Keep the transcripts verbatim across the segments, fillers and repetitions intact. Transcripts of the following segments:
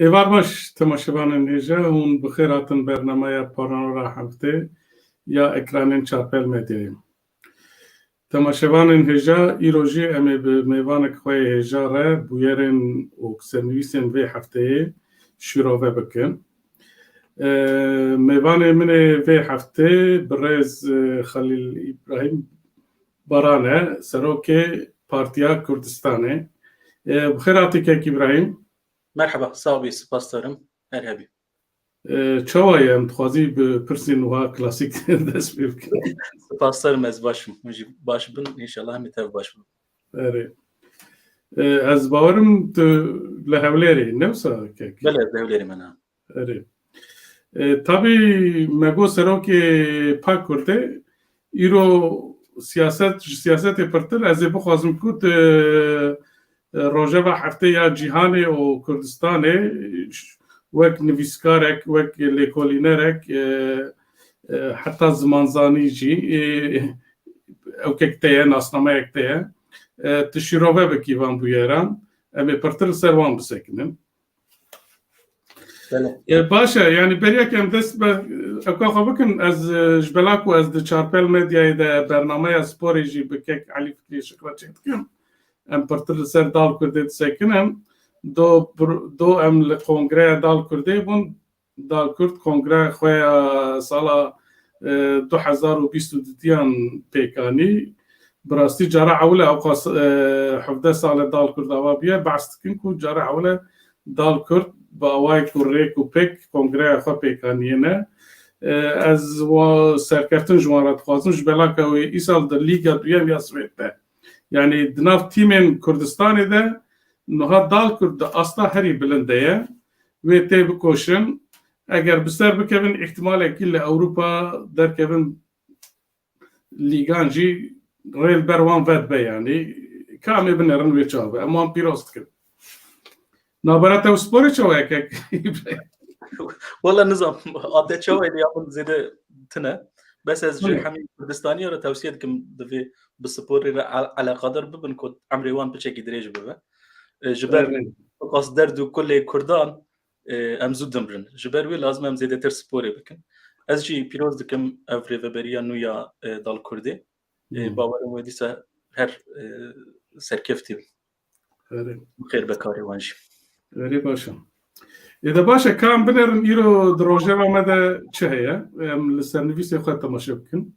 Êvar baş, temaşevanên hêja, hûn bi xêr hatin bernameya Panorama Heftê ya ekranên Çarpel Medyayê. Temaşevanên hêja, îro jî em ê bi mêvanek xwe yê hêja re bûyerên û sernivîsên vê hefteyê şîrove bikin. E, mêvanê min ê vê heftê birêz, e, Xelîl Îbrahîm Baran e, serokê Partiya Kurdistanê. E, bi xêr hatî kek Îbrahîm. Merhaba, sağ bî, spas darim. Her hebî. E, çawa ye? Em dixwazî bi pirsên wiha klasîk dest pê bikin. Spas darim, ez baş im. Hûn jî baş bin, înşallah hemî tev baş bin. Erê. E, ez bawerim tu li Hewlêrê, ne wisa kek? Belê, ez li Hewlêrê me, na. Erê. E, tabî me got serokê PAK Kurdê, îro siyaset, ji siyasetê pirtir ez ê bixwazim ku tu, e, rojeva heftê ya cîhanê û Kurdistanê, ş-, wek nivîskarek, wek lêkolînerek, e, e, heta zimanzanî jî, e, ewkek te ye, nasnameyek te ye. E, tu şîrove bikî van bûyeran, em ê pirtir li ser wan bisekinin. Belê. E, baş e, yanî beriya ke em dest bi ewka xwe bikin, ez, e, ji bela ku ez di Çarpel Medyayê de bernameya sporê jî bi kek Elî Fikrî Şik re çêdikim, em pirtir li ser Dal Kurdê disekinin. Do bir-, do em li kongreya Dal Kurdê bûn, Dal Kurd kongreya xwe ya sala, e, du hezar û bîst û dudiyan pêk anî. Bi rastî cara ewil e, ewqas, e, hevdeh sal e Dal Kurd ava bûye. Behs dikin ku cara ewil e Dal Kurd bi awayek û rêk û pêk kongreya xwe pêk aniyê ne. E, ez wa serkeftin ji wan re dixwazim, ji bela ke wê îsal di Lîga Duyem ya Swêd de. Yanî di nav tîmên Kurdistanê de niha Dal Kurd di asta herî bilind de ye. Wê tê bikoşin. Eger bi ser bikevin, îhtimalekî li Ewropa derkevin, lîgan jî rê li ber wan vedibe yanî. Ka em ê binerin wê çawa be. Em wan pîroz dikin. Navbera te û sporê çawa ye kek? Wala nizam, ate çawa ye ya min zêde tune. Bes ez ji Hı. hemî Kurdistaniya re tewsiye dikim, divê bi sporê re al-, eleqadar bibin ku emrê wan piçekî dirêj bibe. E, ji ber Evet. qas derd û kulê Kurdan, e, em zû dimrin. Ji ber wê lazim em zêdetir sporê bikin. Ez jî pîroz dikim ev rêveberiya nû ya, e, Dal Kurdê. E, Hmm. Bawerim wê dîsa her, e, serkeftî Erê. Xêr be karê wan jî. Erê baş e. Ê de baş e, ka em binerin îro di rojeva me de çi heye? Em li sernivîsê xwe temaşe bikin.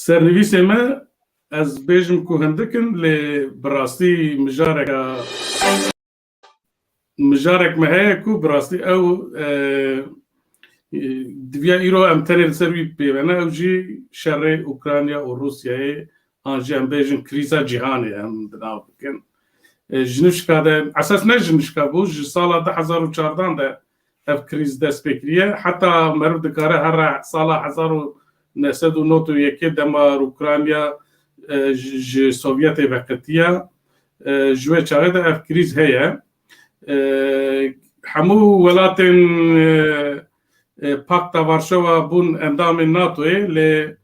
Sernivîsê me, ez bêjim ku hindik in, lê bi rastî mijareka, mijarek me heye ku bi rastî ew, e, e, diviya îro em tenê li ser wî pêvene, ew jî şerê Ukrayna û Rûsyayê, an jî em bêjin krîza cîhanê em di nav bikin. E, ji nişka de, esas ne ji nişka bû, ji sala du hezar û çardan de ev krîz dest pê kiriye. Heta meriv dikare here sala hezar û neh sed û nod û yekê dema Ukrayna, e, ji, ji Sovyetê vekitiye, e, ji wê çaxê de ev krîz heye. E, hemû welatên, e, e, Pakta Varşova bûn endamên natoyê, lê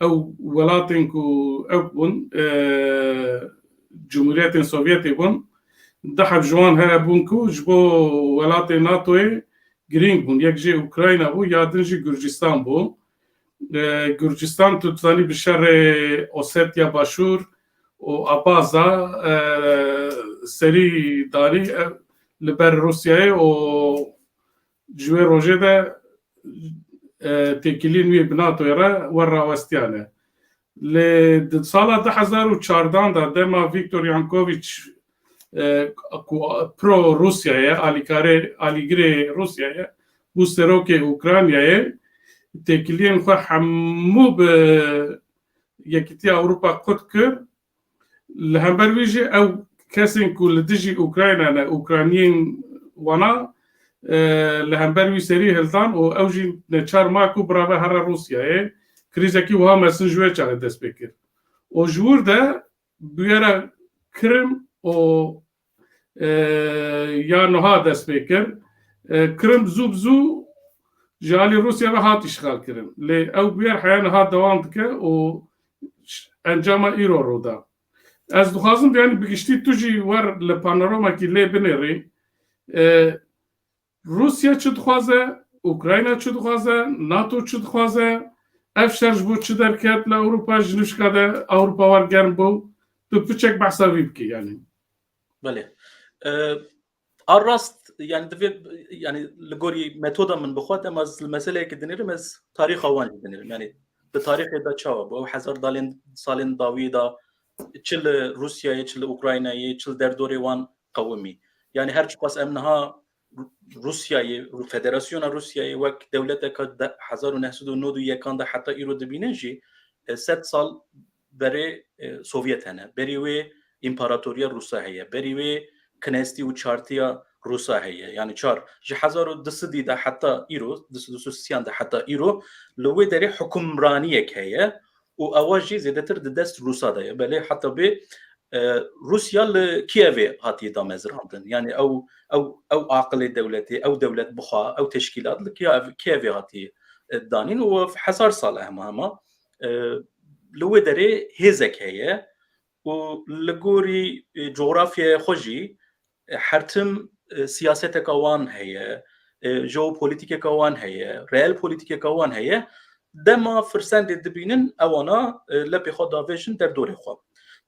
ew welatên ku ew bûn, e, Cumhuriyetên Sovyetê bûn, du heb ji wan heye bûn ku ji bo welatê natoyê girîng bûn. Yek jê Ukrayna bû, ya din jî Gurcistan bû. E, Gurcistan, tu dizanî, bi şerê Osetya Başûr û Abaza, e, serî danî, e, li ber Rûsyayê û ji wê rojê de, e, têkiliyên wî bi natoyê re wer rawestiyane. Lê di sala du hezar û çardan de dema Viktor Yanukovych, e, ku pro Rûsya ye, alîkarê, alîgirê Rûsya ye, bû serokê Ukraynayê, têkiliyên xwe hemû bi Yekîtiya Ewropa qut kir. Li hember wî jî ew kesên ku li dijî Ukrayna ne, Ukrayniyên wana, e, li hember wî serî hildan û ew jî neçar ma ku birave here Rûsyayê. Krîzekî wiha mezin ji wê çaxê dest pê kir. Û ji wir de bûyera Krim û, e, ya niha dest pê kir. E, Krim zû bi zû ji alî Rûsya ve hat îşxal kirin. Lê ew bûyer heya niha dewam dike û ş-, encama îro rû da. Ez dixwazim, yanî bi giştî tu jî wer li panoramekî lê binêrî. E, Rûsya çi dixwaze, Ukrayna çi dixwaze, NATO çi dixwaze, ev şer ji bo çi derket li Ewropa, ji nişka de Ewropa wer germ bû, tu piçek behsa vî bikî, yanî. Belê. E, a rast, yanî divê, yanî li gorî metoda min bixwe, dema ez li meseleyekê dinêrim, ez tarîxa wan jî dinêrim. Yanî di tarîxê de çawa bû? Ew hezar dalên, salên dawî de çi li Rûsyayê, çi li Ukraynayê, çi li derdorê wan qewimî. Yanî her çiqas em niha Rû-, Rûsyayê, Rû-, Federasyona Rûsyayê wek dewleteka de hezar û neh sed û nod û yekan de heta îro dibînin jî, e, sed sal berê, e, Sovyet hene. Berî wê împaratoriya Rûsa heye. Berî wê knestî û çartiya Rûsa heye. Yanî çar, ji hezar û du sedî de heta îro, du sed û sîyan de heta îro, li wê derê hukimraniyek heye û ewa jî zêdetir di dest Rûsa de ye. Belê heta bê, e, Rûsya li Kiyevê hatiye damezrandin. Yanî ew, ew, ew aqilê dewletê, ew dewlet bixwe, ew teşkîlat li Kiyev-, Kiyevê hatiye, e, danîn û hezar sal e hema hema. E, li wê derê hêzek heye û li gorî, e, cografyaya xwe jî, e, her tim, e, siyaseteka wan heye, e, jeopolîtîkeka wan heye, reel polîtîkeka wan heye. Dema firsendê dibînin, ewana, e, lepê xwe davêjin derdorê xwe.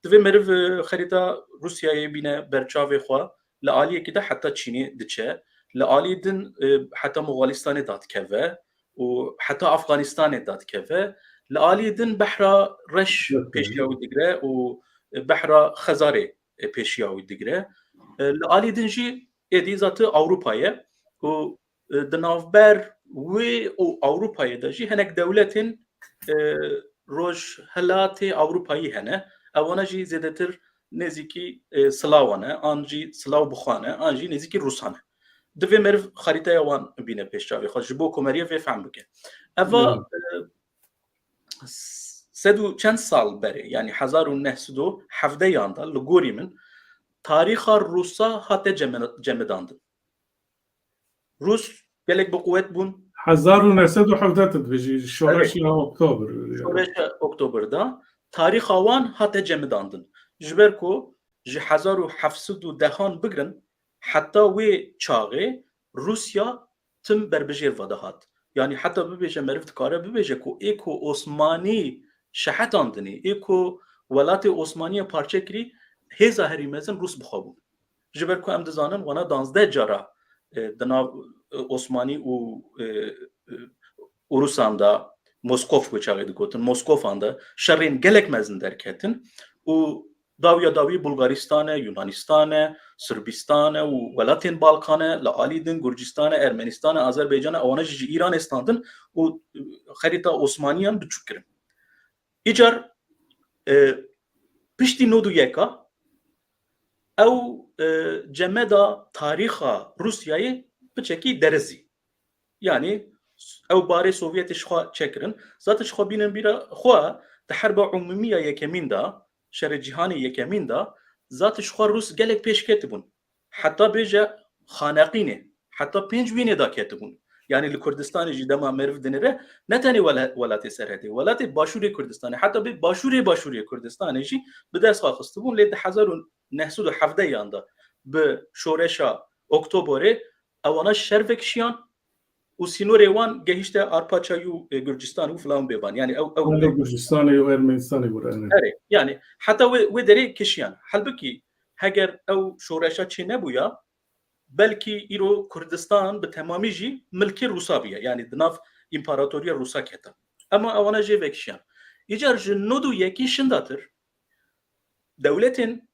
Divê meriv, e, xerîta Rûsyayê bîne ber çavê xwe, li aliyekî de heta Çînê diçe, li alî din, e, heta Moxalistanê dadikeve û heta Afganistanê dadikeve. Li alî din behra Reş Hı hı. pêşiya wî digre û, e, behra Xezarê, e, pêşiya wî digre. E, li alî din jî êdî zat Ewropa ye û, e, di navber wê û Ewropayê de jî hinek dewletên, e, Rojhilatê Ewropayî hene. Ewana jî zêdetir nêzîkî, e, Silawan e, an jî Silav bixwe ne, an jî nêzîkî Rûsan e. Divê meriv xarîteya wan bîne pêş çavê xwe, ji bo komeriya vê fehm bike. Eva, Evet. e, sed û çend sal berê, yanî hezar û neh sed û hevdeh yan de, li gorî min, tarîxa Rûsa hate ceme-, cemidandin. Rûs gelek bi quwet bûn. Hezar û neh sed û hevdeh tu dibêjî, şoreşa Evet. Oktober, yani. Şoreşa Oktober de tarîxa wan hate cemidandin. Ji ber ku ji hezar û heft sed û dehan bigirin heta wê çaxê Rûsya tim berbijêr ve dihat. Yanî heta bibêje, meriv dikare bibêje ku ê ku Osmanî şehetandinî, ê ku welatê Osmaniye parçe kirî, hêza herî mezin Rûs bixwe bû. Ji ber ku em dizanin, wana danzdeh cara, e, di nav, e, Osmanî û, e, e, Ûrusan de, Moskov wê çaxê digotin, Moskofan de şerên gelek mezin derketin û dawiya dawî Bulgaristan e, Yunanistan e, Sirbistan e û welatên Balkan e, li alî din Gurcistan e, Ermenistan e, Azerbaycan e, ewana jî ji Îranê standin û, e, xerîta Osmaniyan biçûk kirin. Îcar, e, piştî nod û yeka ew, e, cemeda tarîxa Rûsyayê piçekî derizî. Yanî ew barê Sovyetê ji xwe çekirin. Zaten ji xwe bînin bîra xwe di herba umûmî ya yekemîn de, şerê cîhanê yekemîn de, zaten ji xwe Rûs gelek pêş ketibûn. Heta bêje xaneqînê, heta pênc wînê de ketibûn. Yanî li Kurdistanê jî dema meriv dinêre, ne tenê wela-, welatê Serhedê, welatê Başûrê Kurdistanê, heta bê Başûrê Başûrê Kurdistanê jî bi dest xwe xistibûn, lê di hezar û neh sed û hevdeh yan de bi şoreşa Oktoberê ewana şer vekişiyan û sînorê wan gehişte Arpaça û, e, Gurcistan û filan bêvan. Yanî ew, ew, Belê ew Gurcistanê û Ermenistanê were, evet. Erê, yanî heta wê, wê derê kişiyan. Halbikî heger ew şoreşa çê nebûya, belkî îro Kurdistan bi temamî jî milkê Rûsa biye. Yanî di nav împaratoriya Rûsa keta. Ema ewana jê vekişiyan. Îcar ji nod û yekî şindatir dewletên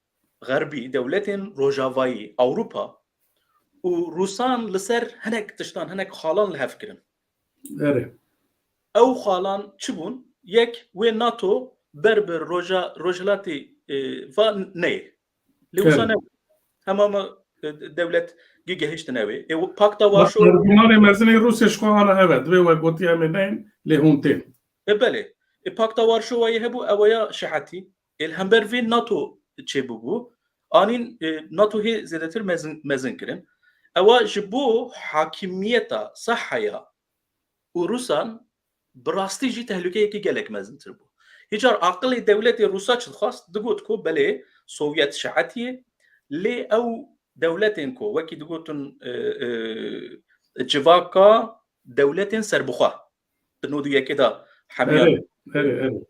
Xerbî, dewletên Rojavayî, Ewropa û Rûsan li ser hinek tiştan, hinek xalan li hev kirin. Erê. Ew xalan çi bûn? Yek, wê NATO ber bi roja, rojhilatê, e, va neyê. Lê wisa Evet. ne. Hema me, e, dewlet gigehiştine wê. E, Pakta Warşo Argümanê mezinê Rûsya ji xwe ana evet. Divê we gotiye em ê neyin, lê hûn tên. E, belê. E, Pakta Warşowayê hebû, ew ya şihetî. E, li hember vê NATO çêbûbû. Anîn, e, NATO hê zêdetir mezin, mezin kirin. Ewa ji bo hakimiyeta sahaya û Rûsan bi rastî jî tehlûkeyekî gelek mezintir bû. Hicar aqilê dewletê Rûsa çi dixwast? Digot ku belê Sovyet şietî ye, lê ew dewletên ku wekî digotin, e, e, civaka dewletên serbixwe di nod û yekê de hemiyan Erê, erê, erê.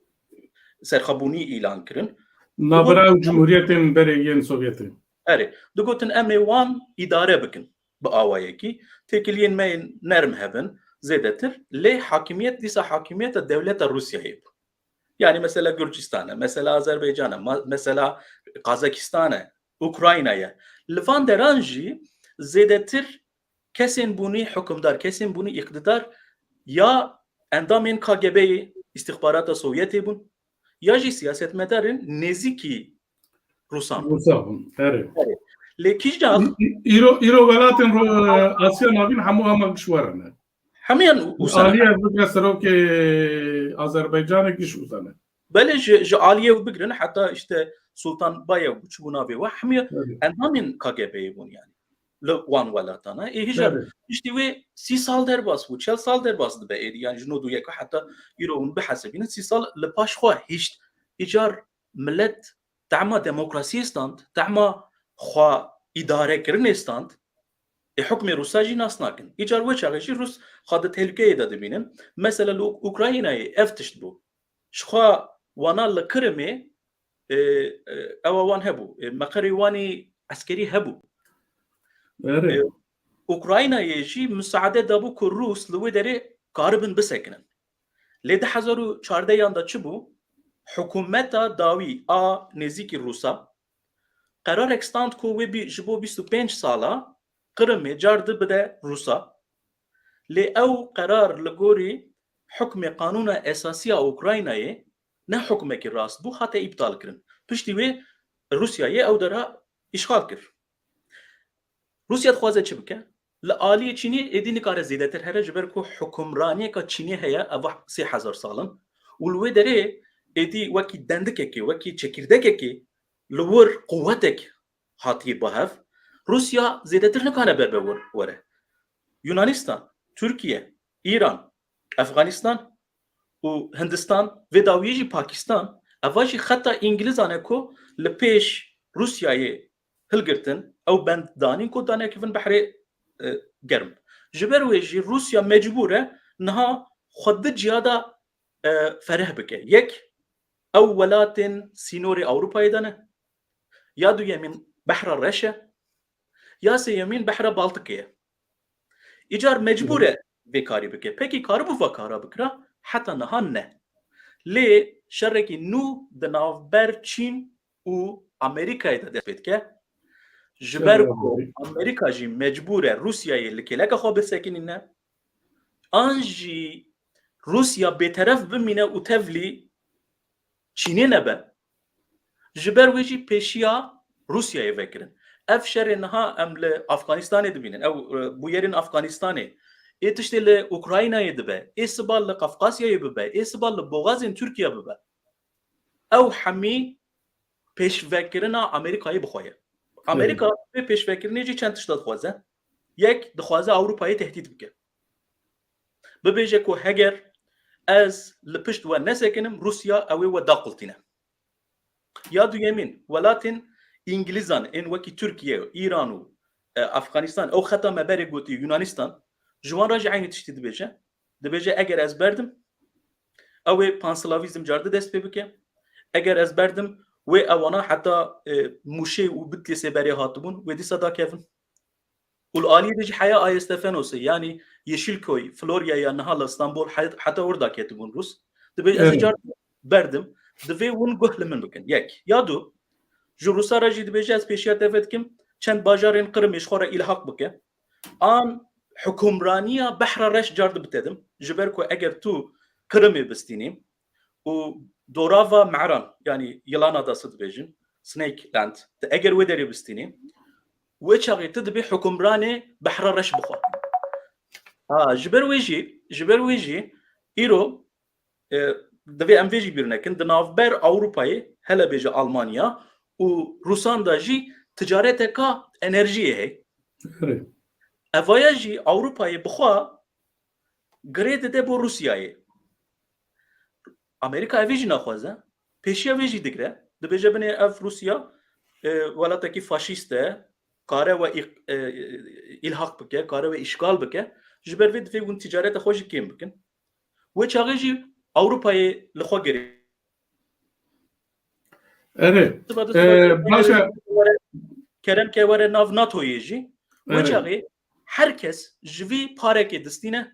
serxwebûnî îlan kirin. Navbera ew cumhuriyetên berê yên Sovyetê. Erê, digotin em ê wan îdare bikin bi awayekî. Têkiliyên me yên nerm hebin, zêdetir. Lê hakimiyet dîsa hakimiyeta dewleta Rûsyayê bû. Yani mesela Gurcistan e, mesela Azerbaycan e, ma- mesela Kazakistan e, Ukrayna ye. Li van deran jî zêdetir kesên bûnî hukimdar, kesên bûnî îqtidar ya endamên K G B'yê, îstixbarata Sovyetê bûn, ya jî siyasetmedarên nêzîkî Rûsan bûn. Rûsa bûn, erê. Lê kîjan Î- î- Îro, îro welatên Ro- Asya Navîn hemû hema kişwere ne. Hemiyan wisa ne. Aliyev bike serokê Azerbaycanê giş wisa ne. Belê ji, ji Aliyev bigirin heta işte Sultan Bayev bû, çi bû navê we, hemiya Evet. endamên K G B'yê bûn yani. Li wan welatana. Ê hijar Evet. piştî wê sî sal derbas bû, çel sal derbas dibe êdî. Yani ji nod û yek heta îro hûn bihesibînin, sî sal li paş xwe hişt. Îcar millet tema demokrasiyê stand, tema xwe îdarekirinê stand, ê hukmê Rûsa jî nas nakin. Îcar wê çaxê jî Rûs xwe di tehlûkeyê de dibînin. Mesela li Uk- Ukraynayê ev tişt bû. Ji xwe wana li Kirimê, e, e, ewa wan hebû. E, meqerê wanî eskerî hebû. Erê. E, Ukraynayê jî misaade dabû ku Rûs li wê derê karibin bisekinin. Lê di hezar û çardeh yan de çi bû? Hikûmeta dawî a nêzîkî Rûsa qerarek stand ku wê bî ji bo bîst û pênc sala Qirimê car di bide Rûsa. Lê ew qerar li gorî hukmê qanûna esasî ya Ukraynayê ne hukmekî rast bû, hate îptal kirin. Piştî wê Rûsyayê ew dera îşxal kir. Rûsya dixwaze çi bike? Li aliyê Çînê êdî nikare zêdetir here, ji ber ku hukimraniyeka Çînê heye, ev sê hezar sal in. Û li wê derê êdî wekî dendikekê, wekî çekirdekekê li wir quwetek hatiye bi hev. Rûsya zêdetir nikare ber bi wir were. Yunanistan, Tirkiye, Îran, Efxanistan û Hindistan, vê dawiyê jî Pakistan, eva jî xeta Îngilizan e ku li pêş Rûsyayê hilgirtin, ew bend danîn ku danekevin behrê, e, germ. Ji ber wê jî Rûsya mecbûr e niha xwe di ciya de, e, fereh bike. Yek, ew welatên sînorê Ewropayê de ne. Ya duyemîn behra reş e. Ya sêyemîn behra Baltikê ye. Îcar mecbûr e vê karî bike. Pekî karibû va kara bikira? Heta niha ne. Lê şerekî nû di navber Çîn û Amerîkayê de dest pê dike. Ji ber ku Amerîka jî mecbûr e Rûsyayê li kêleka xwe bisekinîne, an jî Rûsya bêteref bimîne û tevlî Çînê nebe. Ji ber wê jî pêşiya Rûsyayê vekirin. Ev şerê niha em li Afganistanê dibînin. Ew, e, bûyerên Afganistanê. Ê tiştê li Ukraynayê dibe. Ê siba li Qafqasyayê bibe. Ê siba li boxazên Tirkiye bibe. Ew hemî pêşvekirina Amerîkayê bi xwe ye. Amerîka vê pêşvekirinê jî çend tişta dixwaze. Yek, dixwaze Ewropayê tehdît bike. Bibêje ku heger ez li pişt we nesekinim, Rûsya ew ê we daqultîne. Ya duyemîn, welatên Îngilîzan ên wekî Tirkiye, Îran û, e, Afganistan, ew xeta me berê gotî Yunanistan, ji wan re jî eynî tiştî dibêje. Dibêje eger ez berdim, ew ê panslavîzm car di dest pê bike. Eger ez berdim, wê ewana heta, e, Mûşê û Bitlîsê berê hatibûn, wê dîsa dakevin. Û li aliyê de jî heya Ayê Stefanosê, yanî Yeşilköy, Florya'ya niha li Stenbol, he-, heta orada ketibûn Rûs. Dibê ez ê Evet. car berdim, divê hûn guh li min bikin. Yek. Ya du, Ji Rûsa re jî dibêje, ez pêşiya te vedikim, çend bajarên Qirimê ji xwe re îlhaq bike. An hukimraniya Behra Reş car di bitedim. Ji ber ku eger tu Qirimê bistînî û dorava Me'ran, yanî yilana dası dibêjin, Snake Land, tu eger wê derê bistînî, wê çaxê tu dibê hukimranê Behra Reş bixwe. Ha, ji ber wê jî, ji ber wê jî îro, e, divê em vê jî bîr nekin, di navber Ewropayê, hele bêje Almanya û Rûsan de jî ticareteka enerjiyê heye. Erê. Evaya jî Ewropayê bixwe girê dide bo Rûsyayê. Amerîka evê jî naxwaze. Pêşiya vê jî digre. Dibêje binê ev Rûsya, e, welatekî faşîst e, kare we îq-, e, îlhaq bike, kare we îşgal bike. Ji ber vê divê hûn ticareta xwe jî kêm bikin. Wê çaxê jî Ewropayê li xwe girê. Erê. Siba dest Ee, were, baş e. Were, kerem ke were nav NATOyê jî. Wê Erê. çaxê her kes ji vî parekê distîne,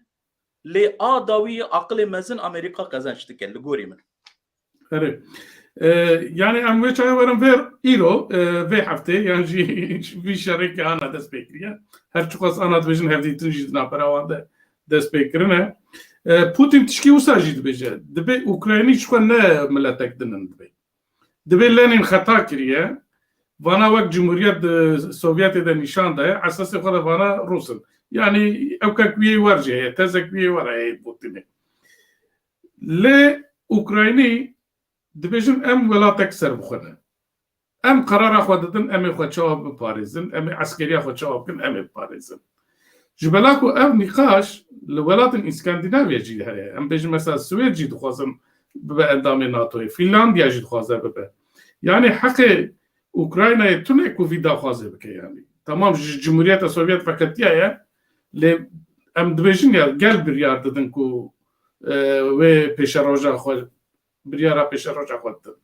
lê a dawî aqilê mezin Amerîka qezenç dike li gorî min. Erê. Ee, yani em wê çaxê werin vêr îro, e, vê heftê, yan jî vî şerê ke ana dest pê kiriye. Her çiqas ana dibêjin hevdîtin jî di navbera wan de dest pê kirine. E, Putin tişkî wisa jî dibêje. Dibê Ukraynî ji xwe ne miletek din in dibê. Dibê Lenin xeta kiriye. Vana wek Cumhuriyet di Sovyetê de nîşan daye. Esasê xwe de vana Rûs in. Yani ew kek wî yê wer jî heye. Tezek wî yê wer heye Putinê. Lê Ukraynî dibêjin em welatek ser bi xwe ne. Em qerara xwe didin, em ê xwe çawa biparêzin, em ê eskeriya xwe çawa bikin, em ê biparêzin. Ji bela ku ev nîqaş li welatên Îskandînavya jî heye. Em bêjin mesela Swêd jî dixwazin bibe endamê NATOyê, Fînlandiya jî dixwaze bibe. Yani heqê Ukraynayê tune ku vî daxwazê bike yani. Tamam ji Cumhuriyeta Sovyet veqetiyaye, lê em dibêjin ya gel biryar didin ku, e, wê pêşeroja xwe, biryara pêşeroja xwe didin.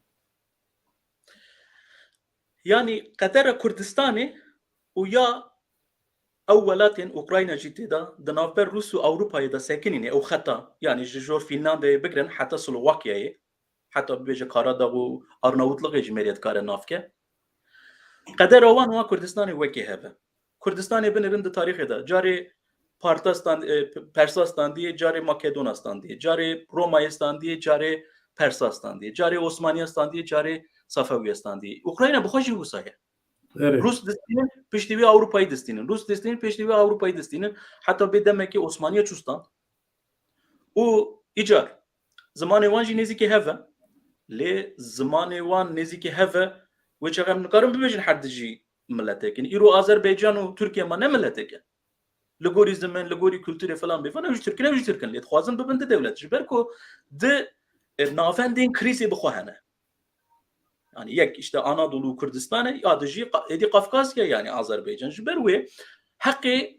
Yanî qedera Kurdistanê û ya ew welatên Ukrayna jî tê de di navber Rûs û Ewropayê de sekinîne ew xeta, yanî ji jor Fînlandiyayê bigirin heta Slowakyayê, heta bibêje Karadağ û Arnavutluxê jî mêrê dikare nav ke. Qedera wan û a Kurdistanê wekî hev e. Kurdistanê binirin di tarîxê de carê Parta stand-, e, P-, Persa standî, carê Makedona standî, carê Romayê standî, carê Persa standî, carê Osmaniya standî, carê Safewiya standî. Ukrayna bi xwe jî wisa ye. Erê. Rûs distînin, piştî wî Ewropayî distînin. Rûs distînin, piştî wî Ewropayî distînin. Heta bê demekê Osmaniya çû stand. Û îcar, zimanê wan jî nêzîkî hev e. Lê zimanê wan nêzîkî hev e, wê çax em nikarin bibêjin her dijî miletek in. Îro Azerbaycan û Tirkiye ma ne miletek e. Li gorî zimin, li gorî kulturê filan bêvan, ew jî Tirk in, ew jî Tirk in. Lê dixwazin bibin di dewlet. Ji ber ku di, e, navendên krîzê bi xwe hene. Yani yek işte Anadolu û Kurdistan e, ya dijî Qa-, êdî Kafkasya yani Azerbaycan. Ji ber wê heqê,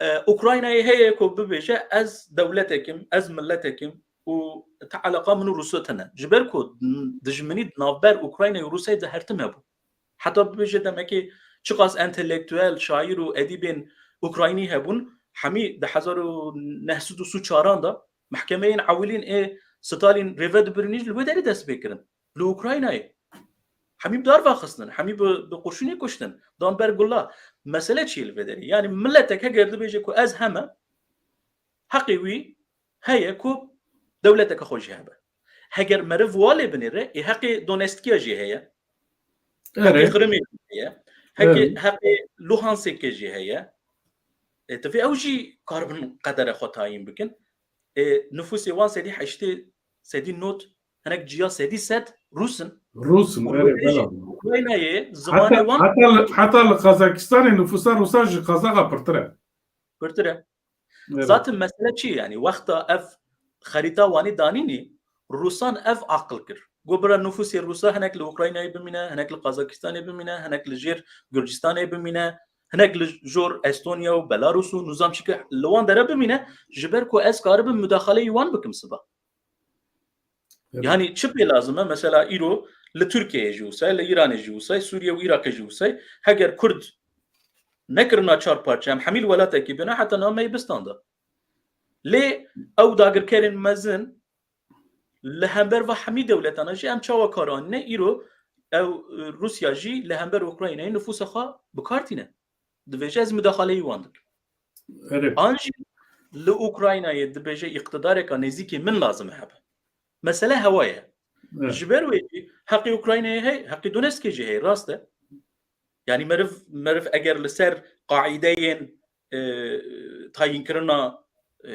e, Ukraynayê heye ku bibêje, ez dewletek im, ez miletek im û te eleqa min û Rûsya tune. Ji ber ku dijminî di navber Ukraynayê û Rûsyayê de her tim hebû. Heta bibêje demekê çiqas entelektuel, şaîr û edîbên Ukraynî hebûn, hemî di hezar û neh sed û sî û çaran de mehkemeyên ewilîn ê Stalin rêve dibirîn jî li wê derê dest pê kirin. Li Ukraynayê. Hemî bi darva xistin, hemî bi, bi qurşûnê kuştin, dan ber gula. Mesele çi ye li vê derê? Yani miletek heger dibêje ku ez heme, heqê wî heye ku dewleteke xwe jî hebe. Heger meriv wa lê binêre, ê heqê Donetskiya jî heye. Heqê Erê. Xirimê jî heye. Heqê, Erê. Heqê Luhanskê jî heye. E, divê ew jî karibin qedere xwe tayîn bikin. E, nifûsê wan sedî heştê, sedî not, hinek ciya sedî sed Rûs in. Rûs in, Û erê, wê jî bela. Ukraynayê zimanê Heta, wan heta li, heta li Qazakistanê nifûsa Rûsan ji Qazaxa pirtir e. Pirtir e. Evet. Zaten mesele çi ye? Yani wexta ev xerîta wanî danînî, Rûsan ev aqil kir. Got bira nifûsê Rûsa hinek li Ukraynayê bimîne, hinek li Qazakistanê bimîne, hinek li jêr Gurcistanê bimîne, hinek li jor Estonya û Belarus û nizam çi ki li wan dere bimîne, ji ber ku ez karibim mudaxaleyî wan bikim siba. Evet. Yani çi pê lazim e? Mesela îro li Tirkiyeyê jî wisa ye, li Îranê jî wisa ye, Sûriye û Iraqê jî wisa ye. Heger Kurd nekirina çar parçe, em hemî li welatekî bine, heta niha me yê bistanda. Lê ew dagirkerên mezin li hember va hemî dewletana jî em çawa kar anîne? Îro ew, e, Rûsya jî li hember Ukraynayê nifûsa xwe bi kar tîne. Dibêje, ez mudaxaleyî wan dikim. Erê. An jî li Ukraynayê dibêje îqtidareka nêzîkê min lazim e hebe. Mesele hewa ye. Evet. Ji ber wê jî heqê Ukraynayê heye, heqê Donetskê jî heye, rast e. Yani meriv, meriv eger li ser qaîdeyên, e, tayînkirina, e,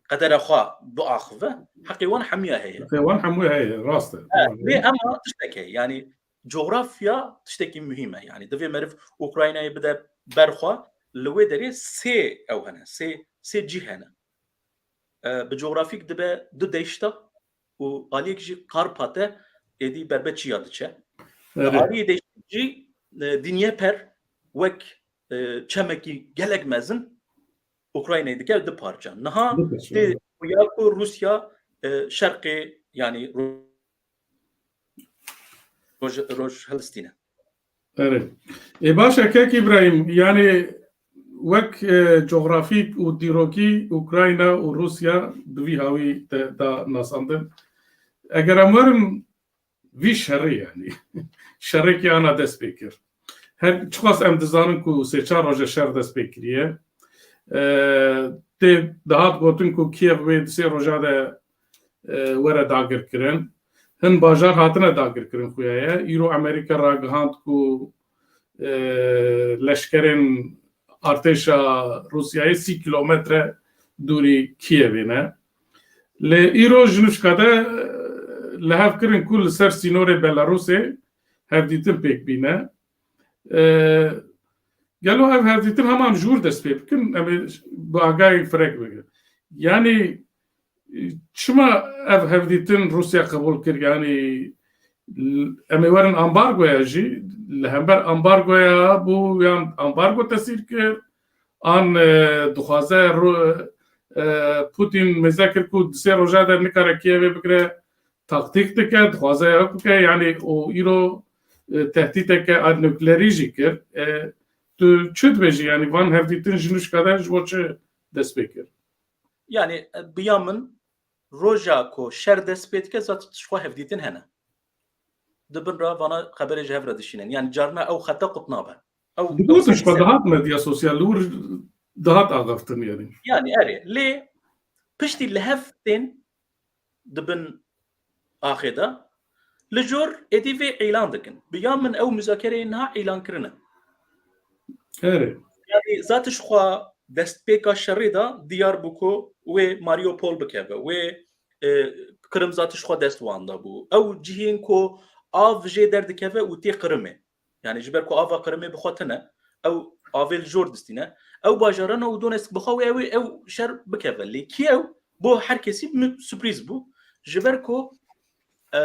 qedera xwe biaxive, heqê wan hemiya heye. Heqê wan hemû heye, rast e. Evet, lê ema tiştek heye, yani coğrafya tiştekî muhîm e. Yani divê meriv Ukraynayê bide ber xwe, li wê derê sê ew hene, sê, sê cîh hene. E, bi coğrafîk dibe du deşta û aliyek jî Karpat e, êdî berbe çiya diçe. Li Evet. aliyê deştî jî, e, Dinyeper wek, e, çemekî gelek mezin Ukraynayê dike du parça. Niha Du parça, tê evet. xuya ku Rûsya, e, şerqê, yani Ro-, Roj-, Rojhildistîne. Erê. Ê, baş e, kek Îbrahîm, yani wek, e, coğrafîk û dîrokî Ukrayna û Rûsya bi vî hawî te da nasandin. Eger em werin vî şerê, yani şerekî ana dest pê kir. Her çiqas em dizanin ku sê çar roje şer dest pê kiriye. E, tê dihat gotin ku Kiev wê di sê roja de, e, were dagirkirin. Hin bajar hatine dagirkirin xuya ye. Îro Amerîka ragihand ku, e, leşkerên artêşa Rûsyayê sî kîlometre dûrî Kievê ne. Lê îro ji nûşka de, e, li hev kirin ku li ser sînorê Belarusê hevdîtin pêk bîne. E, gelo ev hevdîtin hema em ji wir dest pê bikin, em ê bi agahî firek bikin. Yani, e, çima ev hevdîtin Rûsya qebûl kir? Yani, l-, em ê werin ambargoya jî, li hember ambargoya bû yan ambargo tesîr kir, an, e, dixwaze Ru-, e, Putin mêze kir ku di sê roja de nikare Kievê bigire, taktîk dike, dixwaze ew bike, yani û îro, e, tehdîteke a nuklerî jî kir. E, tu çi dibêjî, yani van hevdîtin ji nûşka de ji bo çi dest pê kir? Yani, e, bi ya min roja ku şer dest pê dike, zat ji xwe hevdîtin hene. Di bin re vana xeberê ji hev re dişînin. Yani carna ew xeta qut nabe. Ew, Digotin ew ji xwe sensel- dihat medya sosyal, li wir dihat axaftin yani. Yani erê, lê piştî li hev tên di bin axê de, li jor êdî vê îlan dikin. Bi ya min ew muzakereyên niha îlan kirine. Erê. Yani zat ji xwe destpêka şerê de diyar bû ku wê Mariupol bikeve, wê, e, Kirim zat ji xwe dest wan de bû. Ew cihên ku av jê derdikeve û tê Kirimê. Yani ji ber ku ava Kirimê bi xwe tine, ew avê li jor distîne. Ew bajarana û Donetsk bi xwe wê ew, ew şer bikeve. Lê Kiev bo her kesî mi-, sürpriz bû. Ji ber ku, e,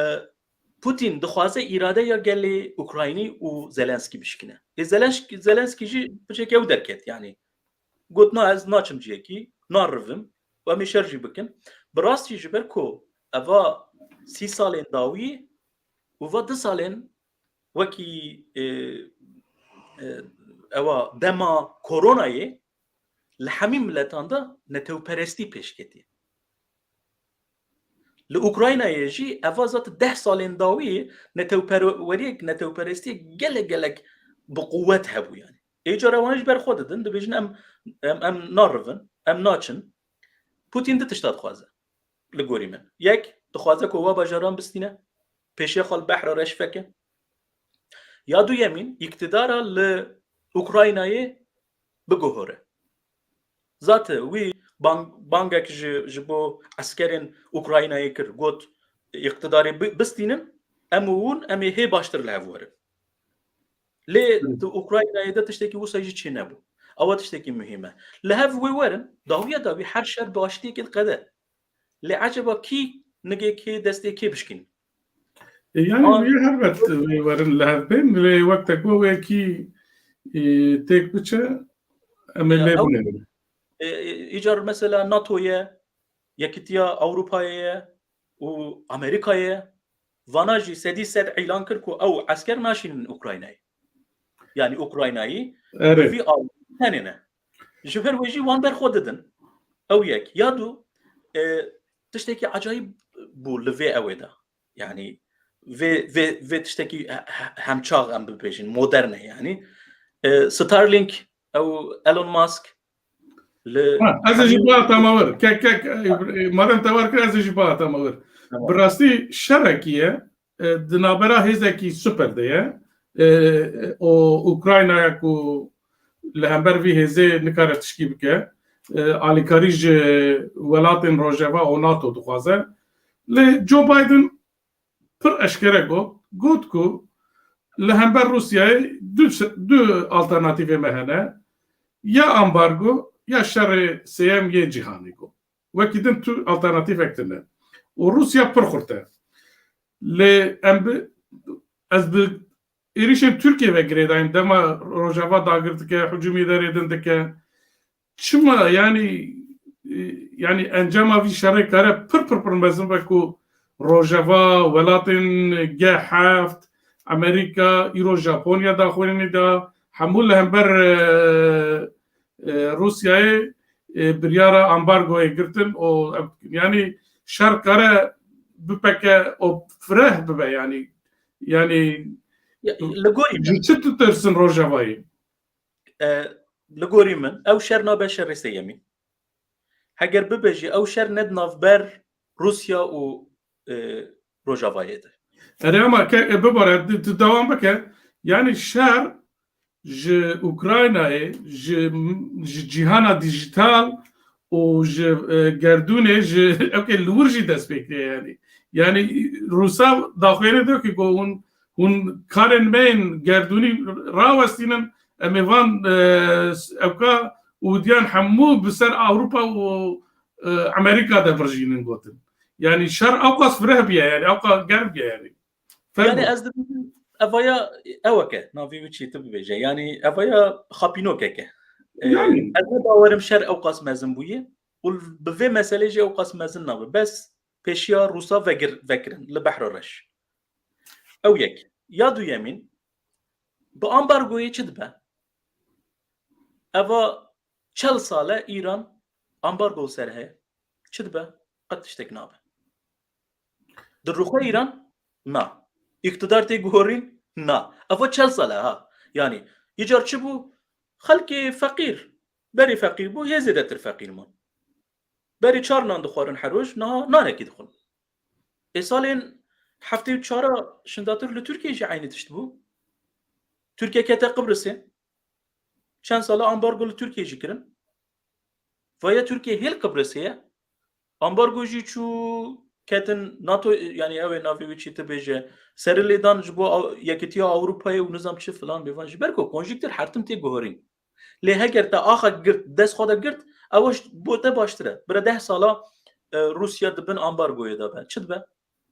Putin dixwaze îradeya gelê Ukraynî û Zelenskî bişkîne. Ê Zelensk-, Zelenskî jî piçek ew derket, yani got, "Na, ez naçim ciyekî, narivim û em ê şer jî bikin." Bi rastî ji ber ku eva sî salên dawî û va du salên wekî, e, e, ewa dema koronayê li hemî miletan de netewperestî pêş ketî. Li Ukraynayê jî eva zat deh salên dawî netewperweriyek, netewperestiyek gelek gelek bi quwet hebû yani. Ê cara wan ji ber xwe didin, dibêjin em, em, em narivin, em naçin. Putin du tişta dixwaze li gorî min. Yek, dixwaze ku wa bajaran bistîne, pêşiya xwe li behra reş veke. Ya duyemîn, îktidara li Ukraynayê biguhore. Zate wî bang-, bangek ji, ji bo eskerên Ukraynayê kir, got, îqtidarê bi-, bistînin, em û hûn, em ê hê baştir li hev werin. Lê Hı. di Ukraynayê de tiştekî wisa jî çê nebû. Ewa tiştekî muhîm e. Li hev wê werin, dawiya dawî her şer bi aştiyekê diqede. Lê eceba kî nigê kê destê kê bişkîn? E, yani An- wê helbet wê werin li hev bên, lê wek te got wê kî, e, têk biçe, em ê Ya, lê ew- binêrin. E, e, îcar mesela NATO ye, Yekîtiya Ewropayê ye û Amerîkayê ye. Vana jî sedî sed îlan kir ku ew esker naşînin Ukraynayê. Yani Ukraynayî Erê. vî av tenê ne. Ji ber wê jî wan ber xwe didin. Ew yek. Ya du, e, tiştekî ecayîb bû li vê ewê de. Yani vê, vê, vê tiştekî he-, he-, hemçax em bibêjin, modern e yani. E, Starlink, ew Elon Musk, li Ha, ez ê jî bihata me wir. Kek, kek, e, madem te war kir, ez ê jî bihata me wir. Tamam. Bi rastî şerekî ye, e, di navbera hêzekî super de ye. E, û Ukraynaya ku li hember vî hêzê nikare tişkî bike, e, alîkarî ji welatên Rojava û NATO dixwaze. Lê Joe Biden pir eşkere got, got ku li hember Rûsyayê du, du alternatîfê me hene, ya ambargo ya şerê sêyem yê cîhanê got. Wekî din tu alternatîfek tune. Û Rûsya pir xurt e. Lê em bi, ez bi êrîşên Tirkiye ve girêdayim, dema Rojava dagir dike, hicûmî derê din dike. Çima yani, e, yani encama vî şerê kare pir, pir, pir mezin be ku Rojava, welatên G heft, Amerîka, îro Japonya daxuyanî da, hemû li hember, e, e, Rûsyayê, e, biryara ambargoyê girtin û, yani şer kare bipeke û fireh bibe yani. Yani Ya, li gorî min, ji çi ditirsin Rojavayê? E, li gorî min, ew şer nabe şerê sêyemî. Heger bibe jî, ew şer ne di navber Rûsya û, e, Rojavayê de. Erê ama ke, e, bibare, di, di dewam bike. Yani şer ji Ukraynayê, ji, ji cîhana dîjîtal û ji, e, gerdûnê, ji, ewkê li wir jî dest pê kiriye yani. Yani Rûsa daxuyanê diyor ki, ku hûn, hûn karên me yên gerdûnî rawestînin, em ê van, e, ewka û diyan hemû bi ser Ewropa û, e, Amerîka de birjînin gotin. Yani şer ewqas fireh biye yani, ewqas germ biye yani. Fermo. Yani ez dibînim evaya eweke, navê wî çi tu bibêje. Yani evaya xapînokeke. E, Yani. ez ne bawerim şer ewqas mezin bûye. Û bi vê meselê jî ewqas mezin nabe. Bes pêşiya Rûsa vegir-, vekirin li Behra Reş. Ew yek. Ya duyemîn, bi ambargoyê çi dibe? Eva çel sal e Îran ambargo ser heye. Çi dibe? Qet tiştek nabe. Diruxe Îran? Na. Îqtidar tê guhorîn? Na. Eva çel sal e ha. Yani, îcar çi bû? Xelkê feqîr. Berê feqîr bû, hê zêdetir feqîr man. Berê çar nan dixwarin her roj, niha nanekî dixwin. Ê salên heftê û çar a şindatir li Tirkiyê jî eynî tişt bû. Tirkiye kete Qibrisê. Çend sala ambargo li Tirkiyê jî kirin. Vaya Tirkiye hêl Qibrisê ye. Ambargo jî çû ketin NATO, yani ew ê navê wî çi tu bêje. Serê lê dan ji bo Aw-, Yekîtiya Ewropayê û nizam çi filan bêvan. Ji ber ku konjîktir her tim tê guhorîn. Lê heger te axa girt, dest xwe de girt, ew ji bo te baştir e. Bira deh sala, e, Rûsya di bin ambargoyê de be. Çi dibe?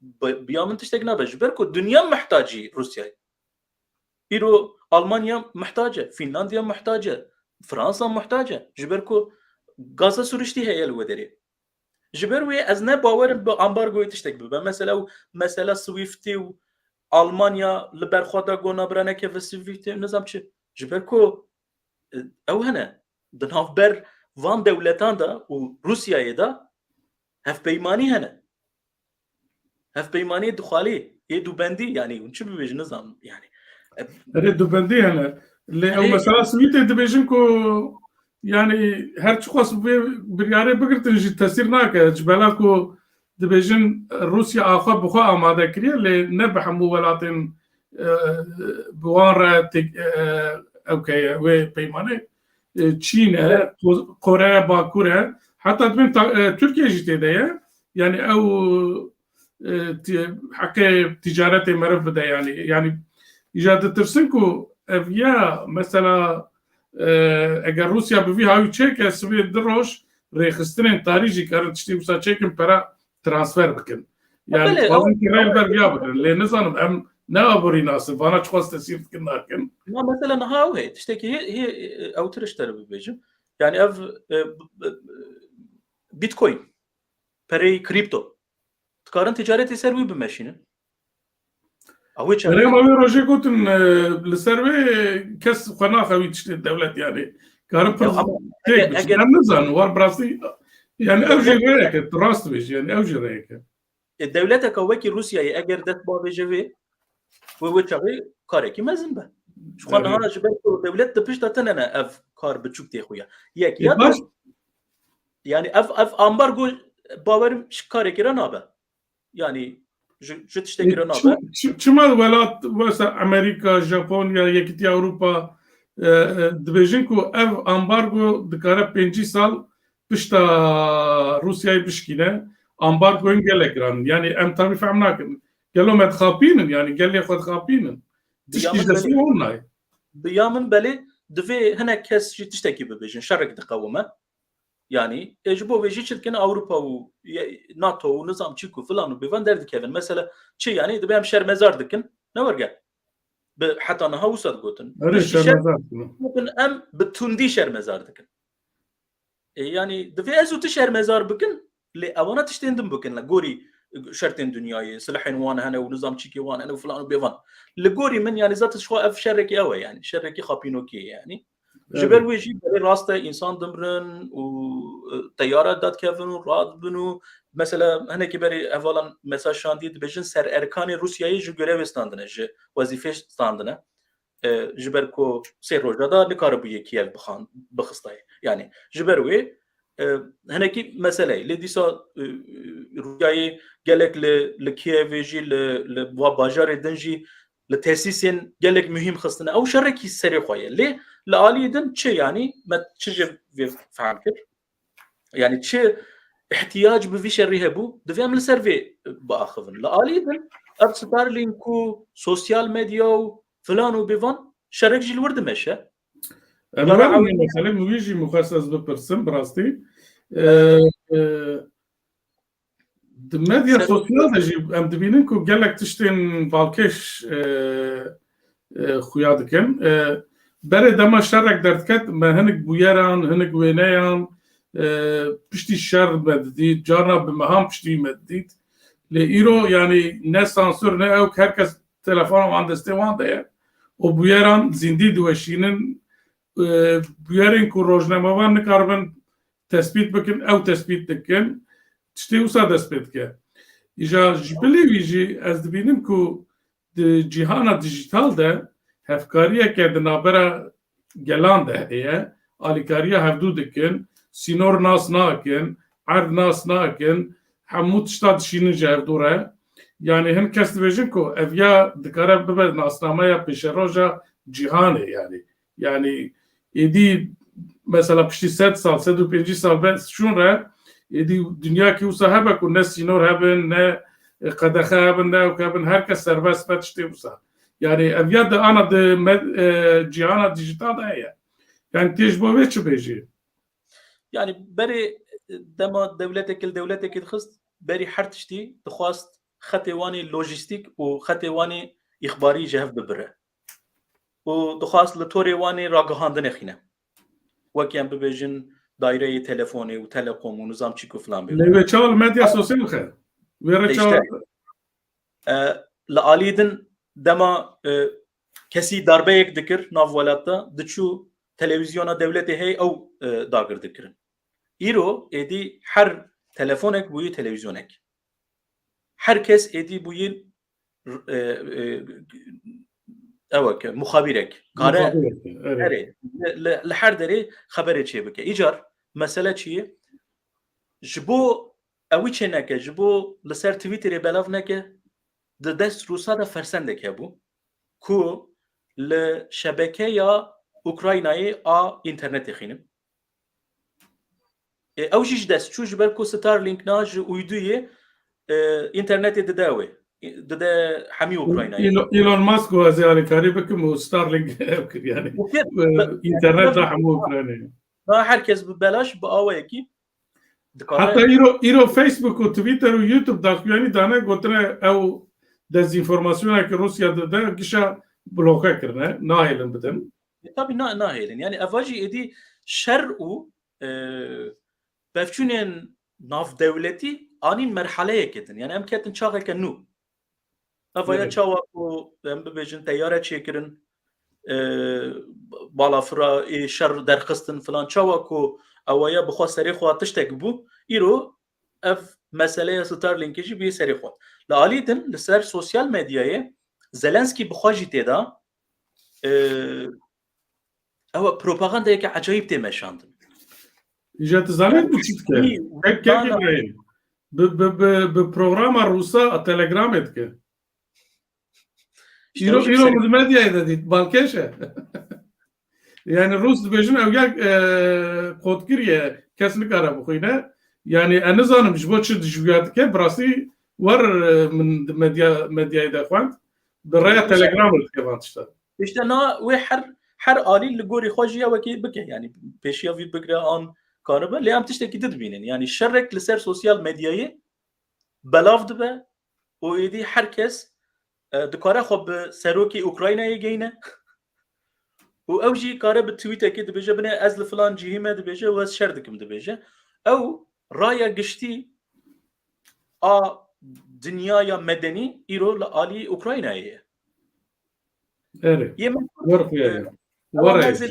Bi-, biya min tiştek nabe. Ji ber ku dinya mihtacî Rûsyayê. Îro Almanya muhtac e, Fînlandiya muhtac e, Fransa muhtac e. Ji ber ku gaza siriştî heye li wê derê. Ji ber wê ez ne bawerim bi ambargoyê tiştek bibe. Mesela û mesela Swiftê û Almanya li ber xwe de got nabira nekeve Swiftê, nizam çi. Ji ber ku, e, ew hene, di navber van dewletan de û Rûsyayê de hevpeymanî hene. Hevpeymaniyê duxalî, yê dubendî, yani hûn çi bibêjin, nizanim, yani. Erê, dubendî hene. Lê ew Erê. mesela Swîdê dibêjin ku, yani, her çiqas vê biryarê bigirtin jî tesîr nake. Ji bela ku dibêjin Rûsya axa bi xwe amade kiriye, lê ne bi hemû welatên, e, bi wan re têk-, e, ewkeye wê peymanê. E, Çîn e, Ko-, Koreya Bakur e. Heta dibên ta-, e, Tirkiye jî tê de ye. Yani ew, e, ti-, heqê ticaretê meriv bide yani. Yani îja ditirsin ku ev ya mesela, e, eger Rûsya bi vî hawî çêke, sibê du roj rêxistinên tarî jî karin tiştê wisa çêkin, pera transfer bikin. Yani Belê, dixwazin ew, ki rê li ber viya bikin. Lê nizanim em ne aborî nasin, vana çiqas tesîr dikin nakin. Na mesela niha ew heye. Tiştekî hê, hê, e, ew tir ji te re bibêjim. Yani ev, e, b-, b-, Bitcoin, pereyê kripto. Dikarin ticaretê ser wî bimeşînin. Ew ê çend Erê, ma wê rojê gotin, e, li ser wê kes xwe naxewî tiştê dewlet yani. Karin pir Ya, ama têk eger, biçin. eger Em nizanin, war bi rastî, yani ew jî Eger rêyeke, tu rast dibêjî, yani ew jî rêyeke. E, dewleteka wekî Rûsyayê eger dest bavêje vê, wê wê çaxê karekî mezin be. Ji xwe Evet. niha ji ber ku dewlet di pişta te nene ev kar biçûk tê xuya. Yek E, ya baş- da, yani ev, ev ambargo bawerim ji karekî re nabe. Yani ji, ji tiştekî re nabe. Çi-, çi-, çima welat wesa Amerîka, Japonya, Yekîtiya Ewropa, e, e, dibêjin ku ev ambargo dikare pêncî sal pişta Rûsyayê bişkîne, ambargoyên gelek giran in. Yani em tabî fehm nakin. Gelo me dixapînin, yani gelê xwe dixapînin. Tiştî ji destê wan nayê. Bi ya min belê divê hinek kes jî tiştekî bibêjin, şerek diqewime. Yani, e, ji bo vê jî çi dikin? Ewropa û ye-, NATO û nizam çî ku filan û bêvan derdikevin. Mesela çi yani? Dibe em şermezar dikin. Ne werge? Bi heta niha wisa digotin. Erê, Piştî şer-, şermezar dikin. Digotin em bi tundî şermezar dikin. E, yani, divê ez û tu şermezar bikin, lê ewana tiştên din bikin, li gorî şertên dinyayê, silahên wan hene û nizam çîkê wan hene û filan û bêvan. Li gorî min, yani, zaten ji xwe ev şerekî ew e, yani, şerekî xapînokî ye, yani. Ji Evet. ber wê jî belê rast e, însan dimrin û, e, teyare dadikevin û radibin û mesela hinekî berê hevalan mesaj şandî dibêjin ser erkanê Rûsyayê ji görevê standine, ji wezîfê standine. E, ji ber ku sê roja da nikaribûye Kiev bixan-, bixistayê. Yani ji ber wê, e, hinekî mesele ye. Lê dîsa, e, Rûsyayê gelek li, li Kievê jî, li, li va bajarê din jî, li tesîsên gelek muhîm xistine. Ew şerekî serê xwe ye. Lê li aliyê din çi yani? Me çi ji vê fehm kir? Yani çi ihtiyac bi vî şerî hebû? Divê em li ser vê biaxivin. Li aliyê din ev Starlink û sosyal medya û filan û bêvan şerek jî li wir dimeşe. Em Yara werin ew meselê min wî jî mixwest ez bipirsim, bi rastî. Ee, e, Di medya Ser- sosyal de jî em dibînin ku gelek tiştên balkêş, e, e, xuya dikin. E, berê dema şerek derdiket, me hinek bûyeran, hinek wêneyan, e, piştî şer me didît, carna bi mehan piştî me didît. Lê îro, yani ne sansur ne ew, her kes telefona wan destê wan de ye. Û bûyeran zîndî diweşînin, e, bûyerên ku rojnamevan nikaribin tespît bikin, ew tespît dikin, tiştê wisa dest pê dike. Îja ji bilî wî jî ez dibînim ku di cîhana dijîtal de hevkariyeke di navbera gelan de heye, alîkariya hevdû dikin, sînor nas nakin, erd nas nakin, hemû tişta dişînin ji hevdû re. Yani hin kes dibêjin ku ev ya dikare bibe nasnameya pêşeroja cîhanê yani. Yani êdî mesela piştî sed sal, sed û pêncî sal be şûn re, êdî dinyakî wisa hebe ku ne sînor hebin, ne, e, qedexe hebin, ne ewk hebin, her kes serbest be tiştê wisa. Yani ev ya di ana di med-, e, cîhana dijîtal de heye. Yani tê ji bo vê çi bêjî? Yani berê, e, dema dewletek li dewletekê dixist, berî her tiştî dixwast xetê wanê lojîstîk û xetê wanê îxbarî ji hev bibire. Û dixwast li torê wanê ragihandinê xîne. Wek em bibêjin daîreyê telefonê û telekom û nizam çîk û filan bê. Lê wê çawa li medya sosyal xe? Wê re E, çawa işte, e, li alî din dema, e, kesî darbeyek dikir nav welat de, diçû televîzyona dewletê hey ew, e, dagir dikirin. Îro êdî her telefonek bûyî televîzyonek. Her kes êdî bûyî, e, e, ew e ke, muxabîrek. Kare Muxabîrek, evet. Erê, li, li, li her derê xeberê çê bike. Îcar mesele çi ye? Ji bo ewî çê neke, ji bo li ser Twitterê belav neke, di dest Rûsa de fersendek hebû ku li şebekeya Ukraynayê a înternetê xînim. E, ew jî ji dest çû, ji ber ku Starlink na ji uyduyê, e, înternetê dide wê. Dide hemî Ukraynayê. Elon, Elon Musk got, ez ê alîkarî bikim û Starlink ew kir yani. Û kir, E, be-, înternet da hemû Ukraynayê. Na her kes bi belaş bi awayekî dikare. Heta îro, îro Facebook û Twitter û YouTube daxuyanî dane, gotine ew dezinformasyonekî Rûsya dide, gişa bloke kirine, nahêlin bidin. E, tabii na-, nahêlin. Yani eva jî êdî şer û, e, pevçûnên navdewletî anîn merhaleyeke din. Yani em ketin çaxeke nû. Eva ya Evet. çawa ku em bibêjin teyare çêkirin, e, balafira, ê şer derxistin filan, çawa ku ewaya bi xwe serê xwe tiştek bû, îro ev meseleya Starlinkê jî bûye serê xwe. Li alî din li ser sosyal medyayê Zelenskî bi xwe jî tê de, e, ew propagandayeke ecayîb tê meşandin. Îja tu zanî bi çi dike? Kek kek Îbrahîm. Bi, bi, bi, bi programa Rûsa a Telegramê dike. Îro, îro min medyayê de dît, balkêş e. Yani Rûs dibêjin ew ya, e, qotkirî ye, kes nikare bixwîne. Yani ez nizanim ji bo çi dijwiya dike, bi rastî wer, e, min di medya, medyayê de xwend. Bi rêya Telegramê dike van tişta. Îşte na wê her, her alî li gorî xwe jî ya wekî bike. Yani pêşiya vî bigre an karibe. Lê em tiştekî din dibînin. Yani şerek li ser sosyal medyayê belav dibe û êdî her kes, e, dikare xwe bi serokê Ukraynayê geyne. Û ew jî kare bi tweetekê dibêje, binê ez li filan cihî me dibêje û ez şer dikim dibêje. Ew raya giştî a dinyaya medenî îro li alî Ukraynayê ye. Erê. Yê me Wer xuya ye. Wer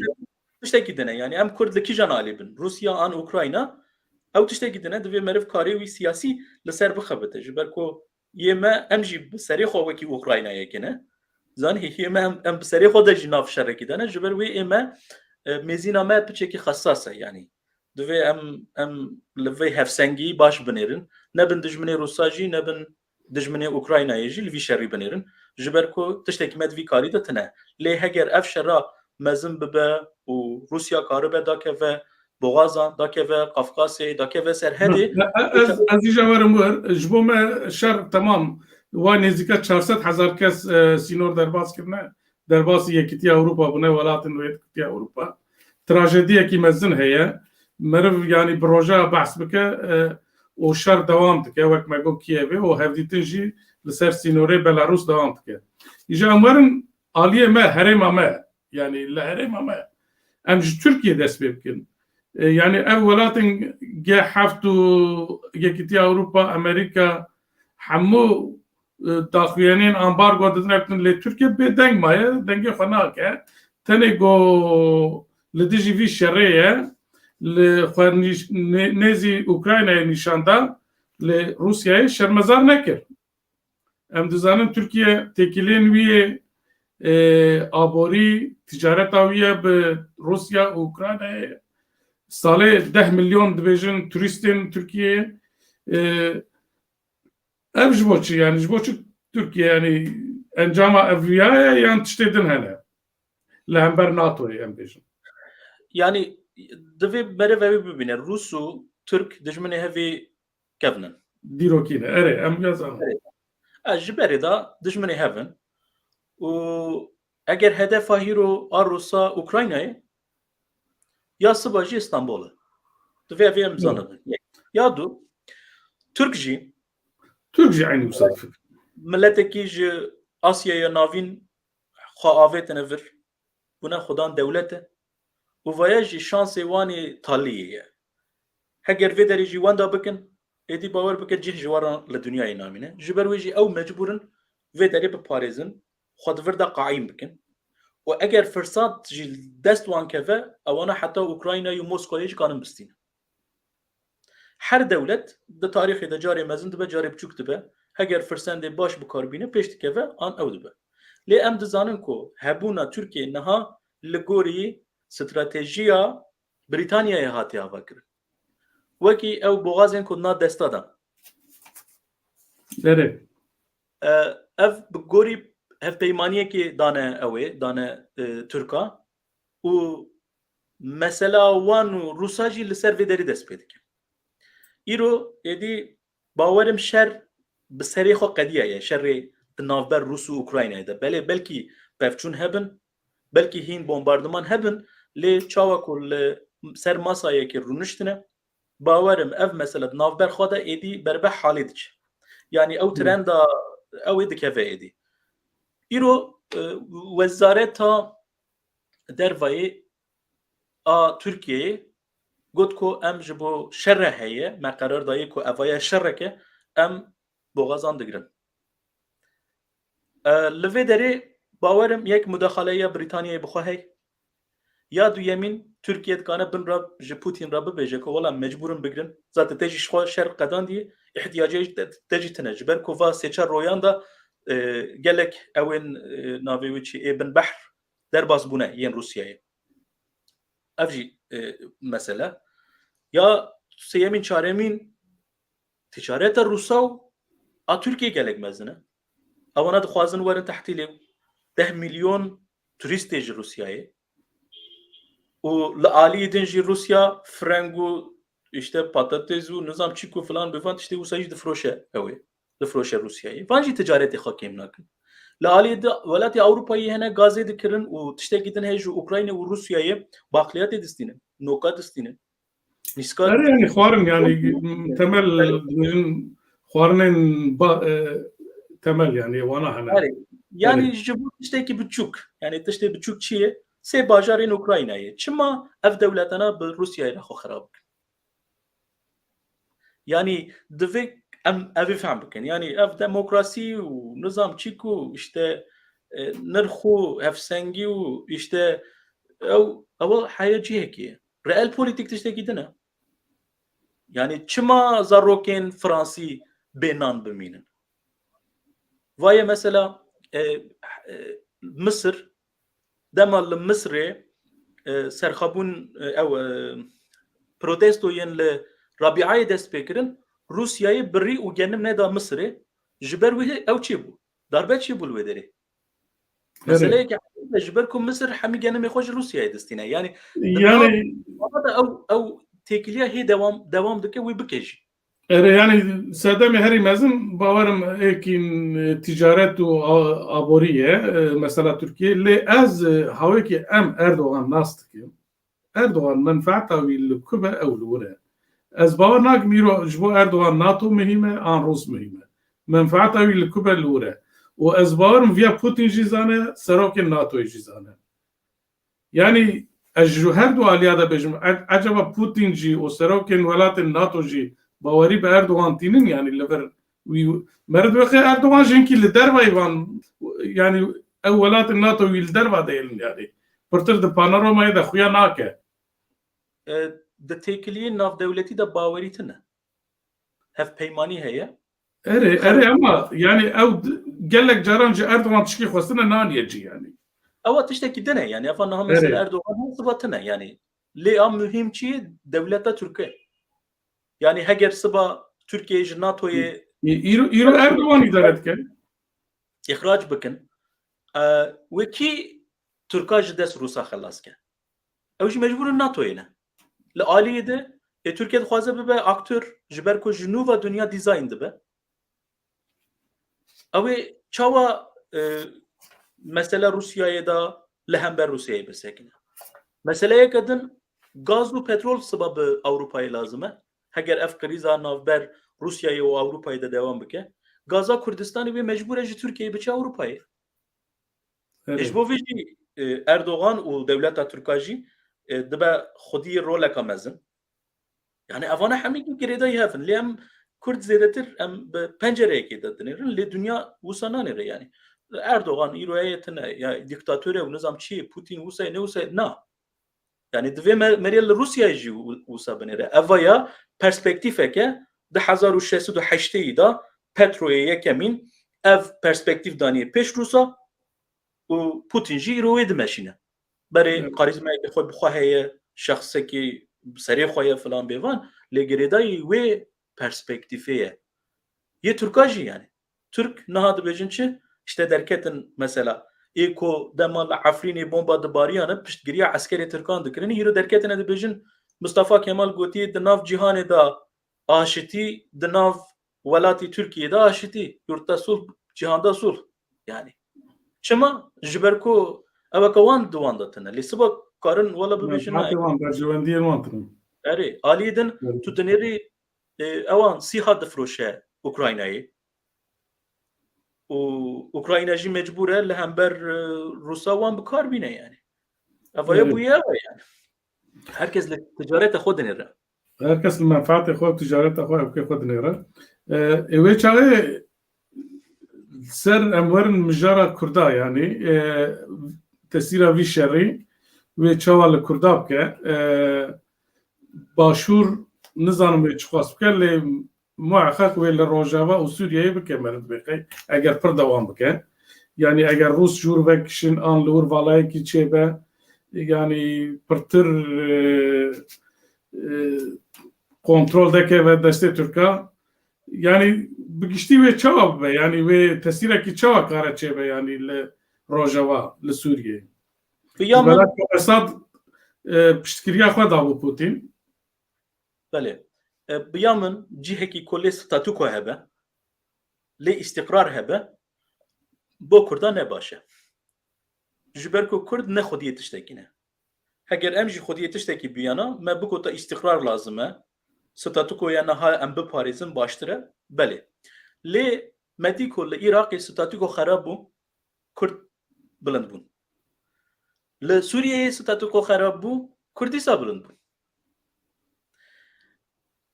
tiştekî dine, yani em Kurd li kîjan alî bin? Rûsya an Ukrayna? Ew tiştekî dine, divê meriv karê wî siyasî li ser bixebite. Ji ber ku yê me, em jî bi serê xwe wekî Ukraynayekê ne. Zanî, yê me em, em bi serê xwe de jî nav şerekî de ne. Ji ber wê ê me, e, mêzîna me piçekî xesas e, yani. Divê em, em li vê hevsengiyî baş binêrin. Nebin dijminê Rûsa jî, nebin dijminê Ukraynayê jî li vî şerî binêrin. Ji ber ku tiştekî me di vî karî de tine. Lê heger ev şera mezin bibe û Rûsya karibe dakeve boxazan, dakeve Qafqasê, dakeve serhedê. Ez, ez îja werim wir, ji bo me şer temam. Wa nêzîka çar sed hezar kes, e, sînor derbas kirine. Derbasî Yekîtiya Ewropa bûne, welatên Yekîtiya Ewropa. Trajediyekî mezin heye. Meriv, yani, bi roja behs bike, e, û şer dewam dike, wek me got Kievê û hevdîtin jî li ser sînorê Belarus dewam dike. Îja em werin aliyê me, herêma me, yani li herêma me, em ji Tirkiye dest pê bikin. E, yani ev welatên G heft û Yekîtiya Ewropa, Amerîka, hemû, e, daxuyaniyên ambargo didine bikin, lê Tirkiye bê deng maye, dengê xwe nake. Tenê go li dijî vî şerê ye, li xwe nîş-, nê-, nêzî Ukraynayê nîşan da, lê Rûsyayê şermezar nekir. Em dizanin Tirkiye têkiliyên wî yê, e, aborî, ticareta wî ye bi Rûsya û Ukraynayê. Salê deh milyon dibêjin turîstên Tirkiyeyê. E, ev ji bo çi? Yani ji bo çi Tirkiye, yani encama ev ya ye yan tiştê din hene? Li hember NATOyê em bêjin. Yani divê meriv ew bibîne. Rûs û Tirk dijminê hevî kevin in. Dîrokî ne. Erê, em ya zanin. Erê. Ez ji berê de dijminê hev in. Û eger hedefa hîro a Rûsa Ukraynayê, ya siba jî Îstanbul e. Divê vê em zanibin. Ya du, Tirk jî, Tirk jî eynî wisa difik. Miletekî ji Asyaya Navîn xwe avêtine vir, bûne xudan dewlet e. Û vaya jî şansê wan ê taliyê ye. Heger vê derê jî wenda bikin, êdî bawer bike cih ji wan re li dinyayê namîne. Ji ber wê jî ew mecbûr in vê derê biparêzin, xwe di vir de qaîm bikin. Û eger firsat jî dest wan keve, ewana heta Ukraynayê û Moskowayê jî kanin bistînin. Her dewlet di tarîxê de carê mezin dibe, carê biçûk dibe. Heger firsendê baş bi kar bîne, pêş dikeve, an ew dibe. Lê em dizanin ku hebûna Tirkiyê niha li gorî stratejiya Brîtanyayê hatiye avakirin. Wekî ew boxazên ku na desta de. Erê. E, ev bi gorî hevpeymaniyekê dane ew ê, dane, e, Tirka û mesela wan û Rûsa jî li ser vê derê dest pê dike. Îro êdî bawerim şer bi serê xwe qediyaye, şerê di navber Rûs û Ukraynayê de. Belê belkî pevçûn hebin, belkî hîn bombardiman hebin, lê çawa ku li ser masayekê rûniştine, bawerim ev mesele di navber xwe de êdî berbe halê diçe. Yanî ew trenda ew ê dikeve êdî. Îro, e, wezareta dervayê a Tirkiyeyê got ku em ji bo şer re heye, me qerar daye ku evaya şereke em boxazan digirin. E, li vê derê bawerim yek mudaxaleya Brîtanyayê bi xwe hey. Ya duyemîn, Tirkiye dikane bin re ji Putin re bibêje ku wela mecbûr in bigirin. Zaten te jî ji xwe şer qedandî, îhtiyacê te, te jî tine. Ji ber ku va sê çar royan de, e, gelek ewên, e, navê wî çi ê bin behr derbas bûne yên Rûsyayê. Ev jî, e, mesele. Ya sêyemîn, çaremîn, ticareta Rûsa û a Tirkiyê gelek mezin e. Ewana dixwazin werin tehtîlê deh milyon turîstê ji Rûsyayê. Û li aliyê din jî Rûsya freng û işte patates û nizam çîk û filan bi van tiştê wisa jî difroşe ew ê. Difroşe Rûsyayê. Van jî ticaretê xwe kêm nakin. Li aliyê de welatê Ewropayê hene gazê dikirin û tiştekî din heye ji Ukrayna û Rûsyayê baqliyatê distînin, noka distînin. Nîska Erê, yani xwarin, yani, m, temel, Erê. Dibêjin xwarinên ba-, e, temel, yani, wana hene. Erê. Yani, Erê. Ji bo tiştekî biçûk, yani, tiştê biçûk çi ye? Sê bajarên Ukraynayê. Çima ev dewletana bi Rûsyayê re xwe xirab bikin? Yani, divê em evê fehm bikin. Yani, ev demokrasî û nizam çîk û, işte, e, nirx û hevsengî û, işte, ew, ew heye cihekê ye. Reel polîtîk tiştekî din e. Yani çima zarokên Fransî bê nan bimînin? Vaye mesela, e, e, Misir, dema li Misirê, e, serxabûn, e, ew, e, protestoyên li Rabîayê dest pê kirin, Rûsyayê birî û genim neda Misirê, ji ber wî ew çêbû. Darbe çêbû li wê derê. Erê. Meseleyeke hemî de ji ber ku Misir hemî genimê xwe ji Rûsyayê distîne. Yani, Yani di nav, di nav de ew, ew têkiliya hê dewam, dewam dike, wî bike jî. Erê, yani, sedemê herî mezin, bawerim êkîn, e, ticaret û a-, aborî ye, e, mesela Tirkiye. Lê ez, e, hawêkî em Erdogan nas dikim. Erdogan menfaeta wî li ku be ew li wir e. Ez bawer nakim îro ji bo Erdogan NATO muhîm e, an Rûs muhîm e. Menfaeta wî li ku be li wir e. Û ez bawerim viya Putin jî zane, serokên NATOyê jî zane. Yani ez ji her du aliya de bêjim, e-, eceba Putin jî û serokên welatên NATO jî bawerî bi Erdogan tînin, yani li vir wî, meriv wexê Erdogan jî hinkî li dervayî van, yani ew welatên NATO wî li derva de yên, yani pirtir di panoramayê de xuya nake. E, di têkiliyên navdewletî de bawerî tune. Hevpeymanî heye. Erê, Xelk erê, ama yani ew d-, gelek caran ji Erdogan tişkî xwestine naniye cî yani. Ewa tiştekî din e yani. Efa niha mesela Erê. Erdogan her siba tune yani. Lê a muhîm çi ye? Dewleta Tirk e. Yani heger siba Tirkiye ji NATOyê Î-, îro, îro Erdogan îdare dike. Îxrac bikin. E, wekî Tirka ji dest Rûsa xelas ke. Ew jî mecbûr in NATOyê ne. Li aliyê de, ê, Tirkiye dixwaze bibe aktor, ji ber ku ji nû ve dinya dîzayn dibe. Ew ê çawa, e, mesela Rûsyayê de li hember Rûsyayê bisekine? Meseleyeke din, gaz û petrol siba bi Ewropayê lazim e. Heger ev krîza navber Rûsyayê û Ewropayê de dewam bike, gaza Kurdistanê wê mecbûr e ji Tirkiyeyê biçe Ewropayê. Ê, Evet. Ji bo vê jî, e, Erdogan û dewleta Tirka jî, e, dibe xwedî roleka mezin. Yani evana hemî girêdayî hev in. Lê em Kurd zêdetir em bi pencereyekê de dinêrin. Lê dinya wisa nanêre yani. Erdogan îro heye tine ya dîktator e û nizam çi ye, Putin wisa ye, ne wisa ye, na. Yani divê me-, merê li Rûsyayê jî wi-, wisa binêre. Eva ya perspektîfeke di hezar û şeş sed û heştê de Petroyê yekemîn ev perspektîf daniye pêş Rûsa û Putin jî îro wê dimeşîne. Berê Evet. karîzmayeke xwe bi xwe heye, şexsekî serê xwe ye filan bêvan, lê girêdayî wê perspektîfê ye. Yê Tirka jî yani. Tirk niha dibêjin çi? İşte derketin mesela. Ê ku dema li Efrînê bomba dibariyane, piştgiriya eskerê Tirkan dikirin. Îro derketine dibêjin, Mustafa Kemal gotiye, di nav cîhanê de aşitî, di nav welatî Tirkiyê de aşitî, yurtta sulh, cîhanda sulh. Yani. Çima? Ji ber ku eweke wan di wan de tine. Lê siba karin wela bibêjin Menfaatê nayê. wan, berjewendiyên wan tine. Erê, aliyê din Evet. tu dinêrî, e, ewan sîha difroşe Ukraynayê. Û Ukrayna jî mecbûr e li hember, e, Rûsa wan bi kar bîne yani. Eva ya Evet. bûye ev e yani. Herkes li ticareta xwe dinêre. Herkes li menfaatê xwe, ticareta xwe, ewkê xwe dinêre. E, ê wê çaxê ser em werin mijara Kurda yani, e, tesîra vî şerî. wê çawa li Kurda bike? E, Başûr nizanim wê çiqas bike, lê muheqeq wê li Rojava û Sûriyeyê bike, meriv bike, eger pir dewam bike. Yanî eger Rûs ji wir vekişin an li wir valayekî çêbe, yanî pirtir, e, e, kontrol dekeve destê Tirka. Yanî bi giştî wê çawa bibe? Yanî wê tesîrekî çawa kare çêbe, yanî li Rojava, li Sûriyeyê? Bi ya min Belê ku Esad, e, piştgiriya xwe dabû Putin. Belê. E, bi ya min cihekî ku lê statuko hebe, lê îstîqrar hebe, bo Kurda ne baş e. Ji ber ku Kurd ne xwediyê tiştekî ne. Heger em jî xwediyê tiştekî biyana, me bigota îstîqrar lazim e, statuko ya niha em biparêzin baştir e, belê. Lê me dî ku li Iraqê statuko xerab bû, Kurd bilind bûn. Li Sûriyeyê statuko xerab bû, Kurd dîsa bilind bûn.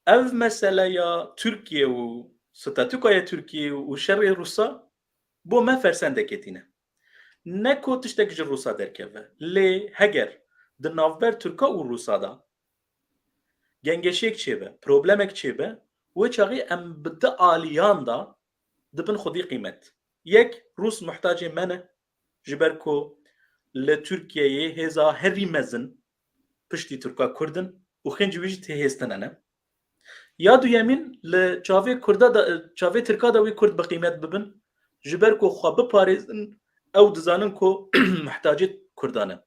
Ev meseleya Tirkiye û statukoya Tirkiye û şerê Rûsa bo me fersendekê tîne. Ne ku tiştek ji Rûsa derkeve, lê heger di navber Tirka û Rûsa de gengeşiyek çêbe, problemek çêbe, wê çaxî em bi di aliyan de dibin xwedî qîmet. Yek, Rûs muhtacê me ne, ji ber ku li Tirkiyeyê hêza herî mezin piştî Tirka Kurd in û xêncî wî jî tê hêz tune ne. Ya duyemîn, li çavê Kurda de, çavê Tirka de wê Kurd bi qîmet bibin, ji ber ku xwe biparêzin, ew dizanin ku mihtacê Kurdan e.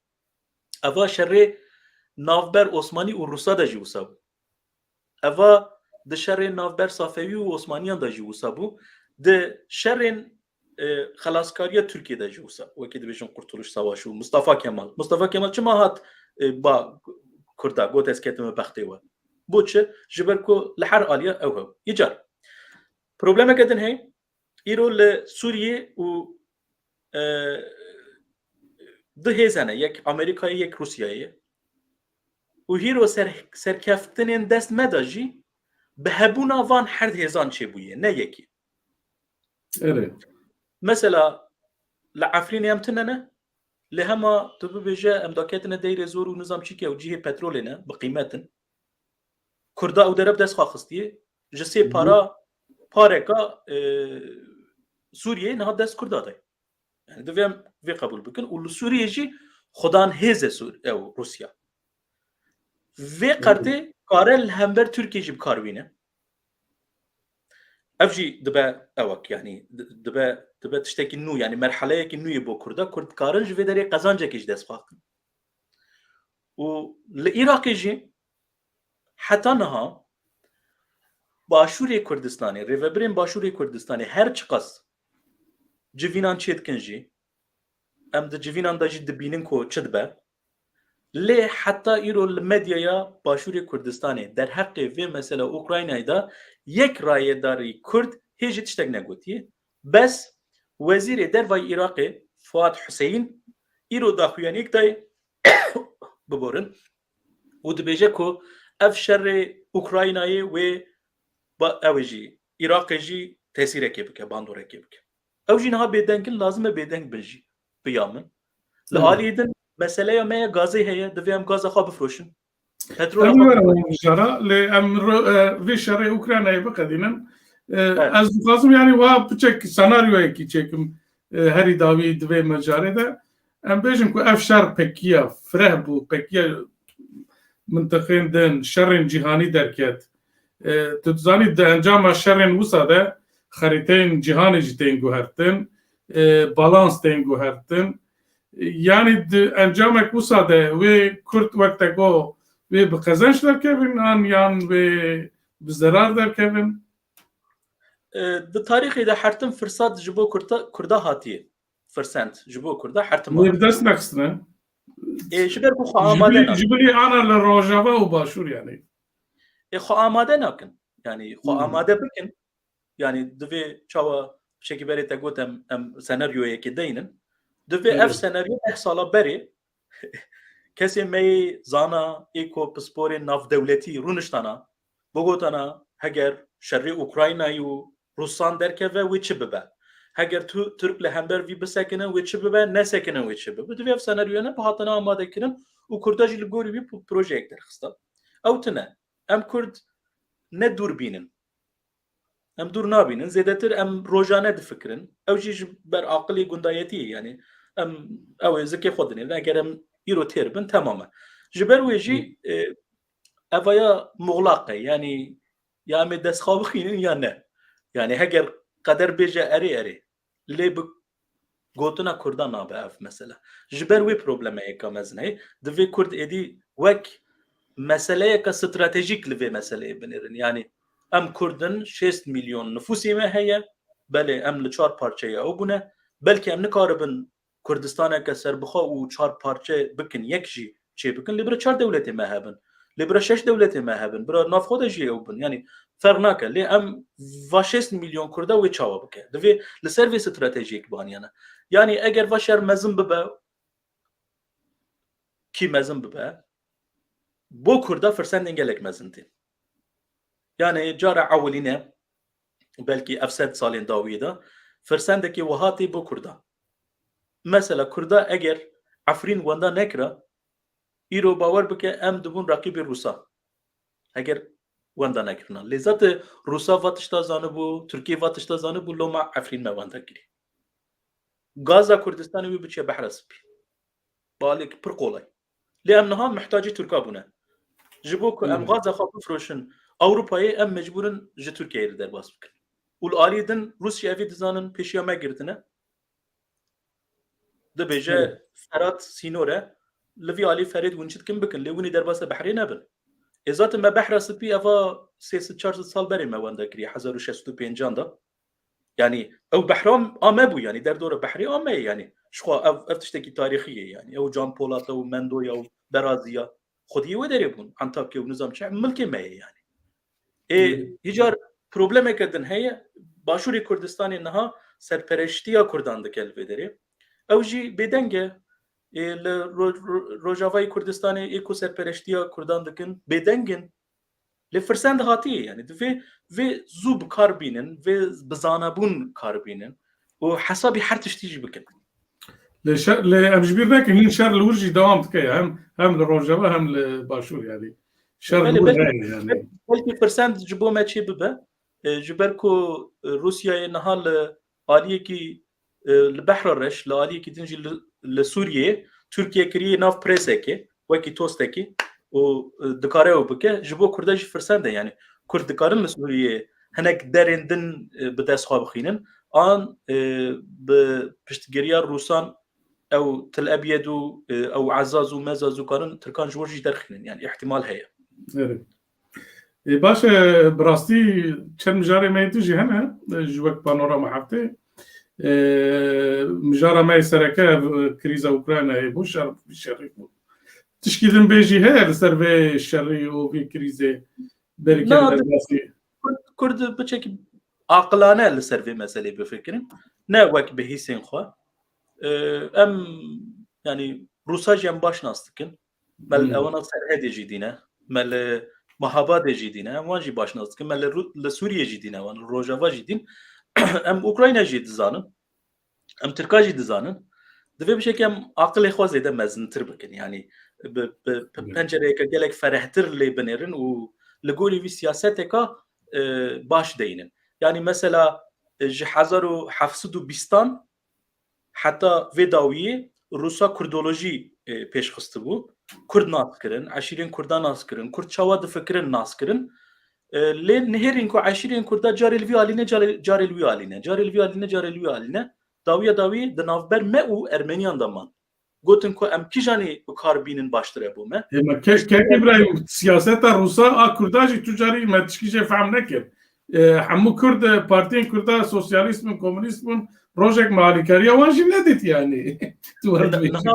Eva şerê navber Osmanî û Rûsa de jî wisa bû. Eva di şerên navber Safewî û Osmaniyan de jî wisa bû. Di şerên, e, xelaskariya Tirkiyê de jî wisa. Wekî dibêjin Kurtuluş Savaşı û Mustafa Kemal. Mustafa Kemal çima hat, e, ba Kurda, got, "Ez ketime bextê we"? Bo çi? Ji ber ku li her aliya ew hew. Îcar. Problemeke din heye. Îro li Sûriyê û, e, du hêz hene, yek Amerîkayê, yek Rûsyayê. Û hîro ser-, serkeftinên dest me de jî bi hebûna van her hêzan çêbûye, ne yekî. Erê. Mesela li Efrînê em tune ne, lê hema tu bibêje em daketine Deyrê Zor û nizam çîke û cihê petrolê ne, bi qîmet in. Kurda ew dere bi dest xwe xistiye, ji sê Hı hı. para, pareka, e, Sûriyeyê niha dest Kurda de. Yani divê em vê qebûl bikin û li Sûriyê jî xudan hêz e Sûr-, ew Rûsya. Vê Hı hı. qertê kare li hember Tirkiyê jî bi kar bîne. Ev jî dibe ewek, yani di-, dibe, dibe tiştekî nû, yani merheleyekî nû yê bo Kurda. Kurd karin ji vê derê qezancekê ji dest xwe bikin. Û li Iraqê jî heta niha Başûrê Kurdistanê, rêvebirên Başûrê Kurdistanê her çiqas civînan çêdikin jî, em di civînan de jî dibînin ku çi dibe. Lê heta îro li medyaya Başûrê Kurdistanê derheqê vê mesela Ukraynayê de yek rayedarî Kurd hê jî tiştek negotiye. Bes Wezîrê Dervayî Iraqê Fuat Huseyîn îro daxuyaniyek dayê, biborin, û dibêje ku ev şerê Ukraynayê wê ba-, ew ê jî Iraqê jî tesîrekê bike, bandorekê bike. Ew jî niha bêdeng in, lazim e bêdeng bin jî, bi ya min. Li Hı. aliyê din meseleya me ya gazê heye, divê em gaza xwe bifroşin. Petrola Em xwe niwerin bifroşin. Vijara, lê em ro-, e, vê şerê Ukraynayê biqedînin. E, Evet. Ez dixwazim, yani, wa piçek senaryoyekî çêkim, e, herî dawî di vê mecarê de. Em bêjin ku ev şer pekiya, fireh bû, pekiya mintiqên din, şerên cîhanî derket. E, tu dizanî di encama şerên wisa de xerîteyên cîhanê jî tên guhertin, e, balans tên guhertin. Yanî di encamek wisa de wê Kurd wek te got wê bi qezenç derkevin an yan wê bi zerar derkevin? E, di tarîxê de hertim firsat ji bo Kurda, Kurda hatiye. Firsent ji bo Kurda hertim Wê hatiye. Bi dest nexistine. E, ji ber ku xwe Ji amade bilî, nakin. Ji bilî ana li Rojava û Başûr yani. E, xwe amade nakin. Yani xwe Hmm. amade bikin. Yani divê çawa şekî berê te got em, em senaryoyekê deynin. Divê ev Evet. senaryo deh sala berê kesê me yê zana, ê ku pisporên navdewletî rûniştana, bigotana, heger şerê Ukraynayê û Rûsan derkeve, wê çi bibe? Heger tu, Tirk li hember vî bisekine, wê çi bibe? Nesekine, wê çi bibe? Divê ev senaryoyane bihatine amadekirin û Kurda jî li gorî wî projeyek derxista. Ew tune. Em Kurd ne dûr bînin. Em dûr nabînin. Zêdetir em rojane difikirin. Ew jî ji ber aqilê gundayetiyê, yanî em ew ê zikê xwe dinêrin. Eger em îro têr bin, temam e. Ji ber wê jî, e, evaya muxlaq e. Yanî ya em ê destxwe bixînin ya ne. Yanî heger qeder bêje erê, erê. Lê bi gotina Kurdan nabe ev mesele. Ji ber wê problemeyeka mezin heye. Divê Kurd êdî wek meseleyeke stratejîk li vê meseleyê binêrin. Yanî em Kurd in, şêst milyon nifûsê me heye. Belê, em li çar parçeya ew bûne. Belkî em nikaribin Kurdistaneke serbixwe û çar parçe bikin, yek jî çê bikin, lê bira çar dewletê me hebin. Lê bira şeş dewletê me hebin. Bira navxwe de jî ew bin. Yanî ferq nake. Lê em va şêst milyon Kurda wê çawa bike? Divê li ser vê stratejiyek baniyane. Yanî eger va şer mezin bibe, kî mezin bibe, bo Kurda firsendên gelek mezin tê. Yanî cara ewilîne, belkî ev sed salên dawiyê de, firsendekî wiha tê bo Kurda. Mesela Kurda eger Efrîn wenda nekira, îro bawer bike em dibûn reqîbê Rûsa. Heger wenda nekirina. Lê zate Rûsa va tişta zanibû, Tirkiyê va tişta zanibû, loma Efrîn me wenda kirî. Gaza Kurdistanê wî biçe Behra Spî. Balêk pir qolay. Lê em niha mihtacî Tirka bûne. Ji bo ku em Hmm. gaza xwe bifroşin Ewropayê, em mecbûr in ji Tirkiyeyê li derbas bikin. Û li alî din Rûs jî evî dizanin pêşiya me girtine. Dibêje Evet. Ferat sînor e. Li vî alî Ferêt hûn çi dikin bikin, lê hûn ê derbasa behrê nebin. Ê zaten me Behra Spî eva sê sed çar sed sal berê me wenda kiriye, hezar û şeş sed û pêncan de. Yanî ew behra a me bû, yanî derdora behrê a me ye, yanî ji xwe ev, ev tiştekî tarîxî ye, yanî ew Can Polat e û Mendoya û Beraziya, xwediyê wê derê bûn, Antakya û nizam çi milkê me ye yanî. Ê, Hı. Hicar problemeke din heye, Başûrê Kurdistanê niha serpereştiya Kurdan dike li vê derê. Ew jî bêdeng e. Ê, li ro-, ro-, Rojavayê Kurdistanê ê ku serpereştiya Kurdan dikin, bêdeng in. Lê firsend hatiye, yanî divê vê zû bi kar bînin, vê bi zanabûn kar bînin û hesabî her tiştî jî bikin. Lê şer, lê em ji bîr nekin, hîn şer li wir jî dewam dike ya. Hem, hem li Rojava hem li Başûr yanî. Şer li Belê, wir belkî, heye yanî. belkî firsend ji bo me çê bibe. E, ji ber ku, e, Rûsyayê niha li aliyekî, e, li Behra Reş, li aliyekî din jî li, li Sûriyeyê Tirkiye kiriye nav presekê, wekî tostekî û, e, dikare ew bike. Ji bo Kurda jî firsend e, yanî Kurd dikarin li Sûriyeyê hinek derên din, e, bi dest xwe bixînin, an, e, bi piştgiriya Rûsan ew Til Ebyed û, e, ew Ezaz û Mezaz û karin Tirkan ji wir jî derxînin, yanî îhtimal heye. Evet. E, baş e, bi rastî çend mijarê me yê din jî hene, e, ji wek panorama heftê. E, mijara me yê sereke ev, e, krîza Ukraynayê bû, şer, şerî bû. Tişkî din bê jî heye li ser vê şerî û vê krîzê berî Na, kêm derbasî. Kurd, Kurd biçekî aqilane li ser vê meselê bifikirin. Ne wek bi hîsên xwe. E, em, yanî Rûsa jî em baş nas dikin. Me li Hmm. ewana Serhedê jî dîne, me li Mahabadê jî dîne, em wan jî baş nas dikin, me li Rû-, li Sûriyê jî dîne, wan li Rojava jî dîn. Em Ukrayna jî dizanin, em Tirka jî dizanin. Divê bişekî em aqilê xwe zêde mezintir bikin, yanî bi, bi, bi Hmm. pencereyeke gelek ferehtir lê binêrin û li gorî vî siyaseteka, e, baş deynin. Yanî mesela, e, ji hezar û heft sed û bîstan heta vê dawiyê Rûsa kurdolojî, e, pêş xistibû. Kurd nas kirin, eşîrên Kurda nas kirin, Kurd çawa difikirin nas kirin. E, lê nihêrîn ku eşîrên Kurda carê li vî alî ne, carê, carê li wî alî ne, carê li vî alî ne, carê li wî alî ne. Dawiya dawiyê di navber me û Ermeniyan de man. Gotin ku em kîjanê bi kar bînin baştir e bo me. Ê, me ke-, Piştî kekê birayê, siyaseta Rûsa a Kurda jî tu carî me tişkî jê fehm nekir. E, hemû Kurd, e, partiyên Kurda sosyalîst bin, komûnîst bin, rojek me alîkariya wan jî nedît yanî. Tu werdibêjî. Niha,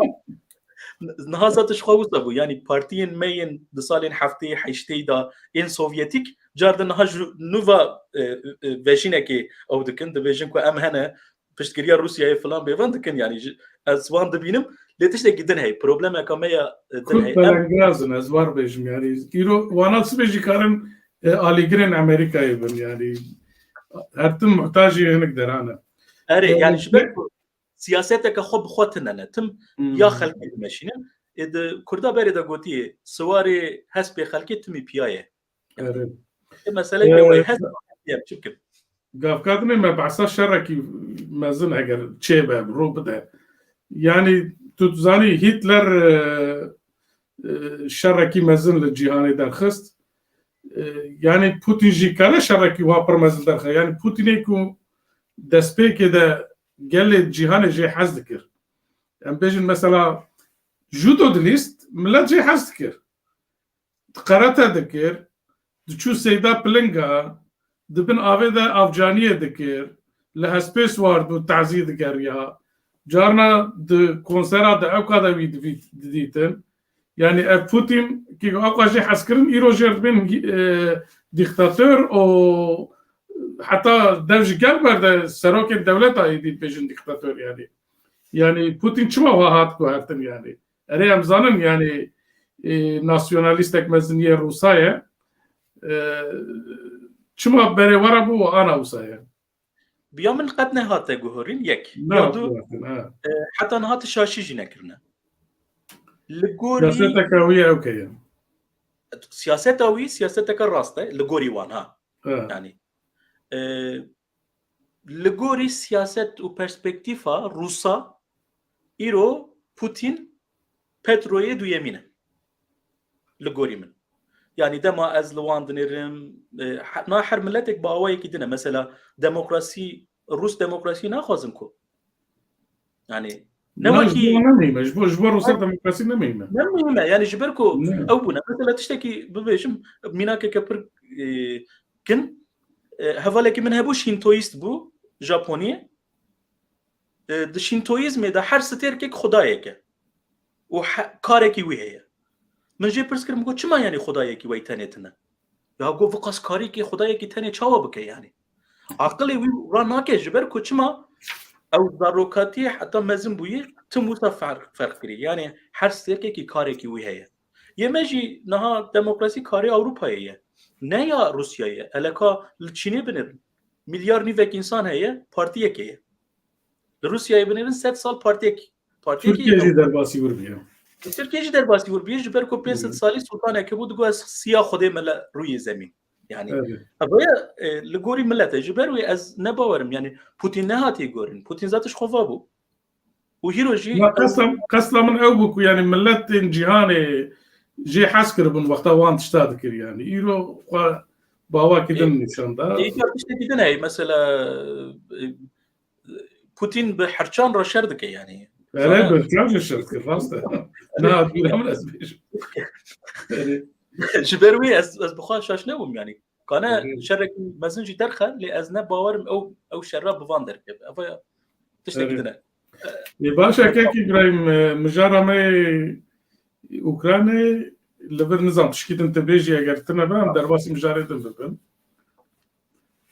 niha zat ji xwe wisa bû. Yanî partiyên me yên di salên heftê, heştê de yên Sovyetîk, car di niha ji nû ve, e, e, vejînekê ew dikin, dibêjin ku em hene, piştgiriya Rûsyayê filan bêvan dikin, yanî ji, ez wan dibînim, lê tiştekî din heye, problemeka me ya, e, din Kurd heye. Em belengaz in, ez war bêjim, yanî îro wana sibê jî karin, e, alîgirên Amerîkayê bin, yanî her tim muhtajî hinek deran e. Erê, E, yanî ji ber ku siyaseteke xwe bi xwe tune ne, tim Hmm. ya xelkê dimeşînin. Ê di Kurda berê de gotiye, siwarê hespê xelkê timî piya ye. Erê. Ê mesele Ee, pê wayê, hespê xelkê ye, çi bikin? Gavkadinê me behsa şerekî mezin eger çêbe, rû bide. Yani tu zanî Hitler, e, e, şerekî mezin li cîhanê derxist. E, yani Putin jî kare şerekî wa pir mezin derxe. Yani Putinê ku destpêkê de gelê cîhanê jê hez dikir. Em bêjin mesela judo dilîst, millet jê hez dikir. Karate dikir, diçû seyda pilinga, di bin avê de avcaniyê dikir, li hespê siwar dû, tazî digeriya. Carna di konsera de ewka de wî divî-, didîtin. Yani ev Putin ki ewka jê hez kirin, îro jê dibên, e, dîktator û heta dev ji gel berde serokên dewleta êdî dibêjin dîktator yani. Yani Putin çima wa hat guhertin yani? Erê em zanin yani, e, nasyonalîstek mezin yê Rûsa ye. E, çima berê were bû û ana wisa ye? Biya min qet nehate guhorîn yek. Ne Ya du, guhertin, ha. E, heta niha tu şaşî jî nekirine. Li gorî Siyaseteke wî ewke ye. Siyaseta wî siyaseteke rast e, li gorî wan ha. Ha. Yani, e, li gorî siyaset û perspektîfa Rûsa îro Putin Petroyê duyemîn e. Li gorî min. Yani dema ez li wan dinêrim, e, he-, na her miletek bi awayekî din e. Mesela demokrasî, Rûs demokrasî naxwazin ku. Yani ne Na, wekî ji bo ne muhîm e. Ji bo, ji bo Rûsa demokrasî ne muhîm e. Ne muhîm e. Yani ji ber ku Ne. ew bûne. Mesela tiştekî bibêjim, mînakeke pir, e, kin. E, hevalekî min hebû, şîntoyîst bû, Japoniyê. E, di şîntoyîzmê de her stêrkek xwedayek e. Û he-, karekî wî heye. Min jê pirs kir, min got, "Çima yani xwedayekî we tenê tune?" Ya got, "Viqas karîkî xwedayekî tenê çawa bike yani?" Aqilê wî ra nake, ji ber ku çima ew zarokatiyê heta mezin bûyî, tim wisa ferq, ferq kirî. Yani her stêrkekî karekî wî heye. Yê me jî niha demokrasî karê Ewropayê ye. Ne ya Rûsyayê ye. Eleka li Çînê binêrin. Milyar nîvek însan heye, partiyekê ye. Li Rûsyayê binêrin sed sal partiyek, partiyekî Tirkiye jî ew. derbasî wir bûye. Li Tirkiye jî derbasî wir bûye, ji ber ku pênc sed Hı. salî sultanek hebû, digot, "Ez siya Xwedê me li rûyê zemîn." Yani, Evet. ev ya, e, li gorî milet e. Ji ber wê ez ne bawerim. Yani, Putin nehatiye gorin. Putin zaten ji xwe va bû. Û hîro jî Ya qesda, qesda min ew bû ku yani miletên cîhanê jê hez kiribûn wexta wan tişta dikir yani. Îro xwe bawakî din nîşan da. Ê, îcar tiştekî din heye. Mesela, e, Putin bi herçan re şer dike yani. Erê, Zana- bi herçan jî şer dikir, rast e. Na, bîra min ez bêjim. Erê. Ji ber wê ez, ez bi xwe şaş nebûm yani. Kane Hı hı. şerekî mezin jî derxe, lê ez ne bawerim ew, ew şerra bi van derkeve. Ev ya tiştekî Evet. din e. Ê, baş e, kek Îbrahîm, e, mijara me yê Ukraynê li vir nizam tişkî din tu bêjî, eger tune be, em derbasî mijarê din bibin.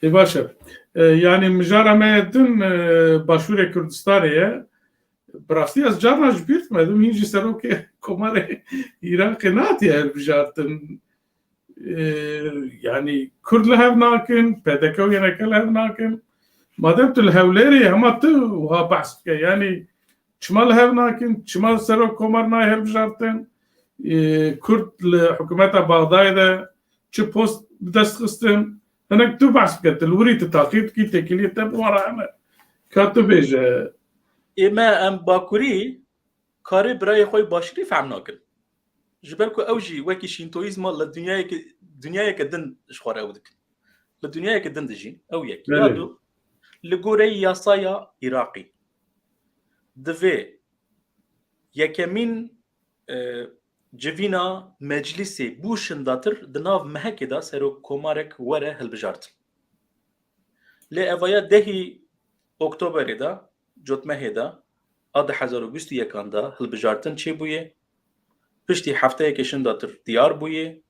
Ê, baş e. E, yani mijara me yê din, e, Başûrê Kurdistanê ye. Bi rastî ez carna ji bîr dimedim, hîn jî serokê Komarê Iraqê nehatiye hilbijartin. Ee, yani Kurd li hev nakin, P D K û Y N K li hev nakin. Madem tu li Hewlêrê hema tu wiha behs dike. Yani çima li hev nakin, çima serok Komar nayê hilbijartin? Ee, Kurd li hikûmeta Baxdayê de çi post bi dest xistin? Hinek tu behs bike, tu li wirî tu taqîb dikî, têkiliyê te bi wan re hene. Ka tu bêje. Ê me em Bakurî karê birayê xwe yê Başûrî fehm nakin. Ji ber ku ew jî wekî şîntoyîzma li dinyayeke, dinyayeke din ji xwe re ew dikin. Li dinyayeke din dijîn. Ew yek. Belê. Ya du, li goreyî yasaya Iraqî, divê yekemîn, e, civîna meclîsê bû şindatir di nav mehekê de serokkomarek were hilbijartin. Lê evaya dehî Oktoberê de, cotmehê de, a du hezar û bîst û yekan de hilbijartin çêbûye. Piştî hefteyekê şindatir diyar bûye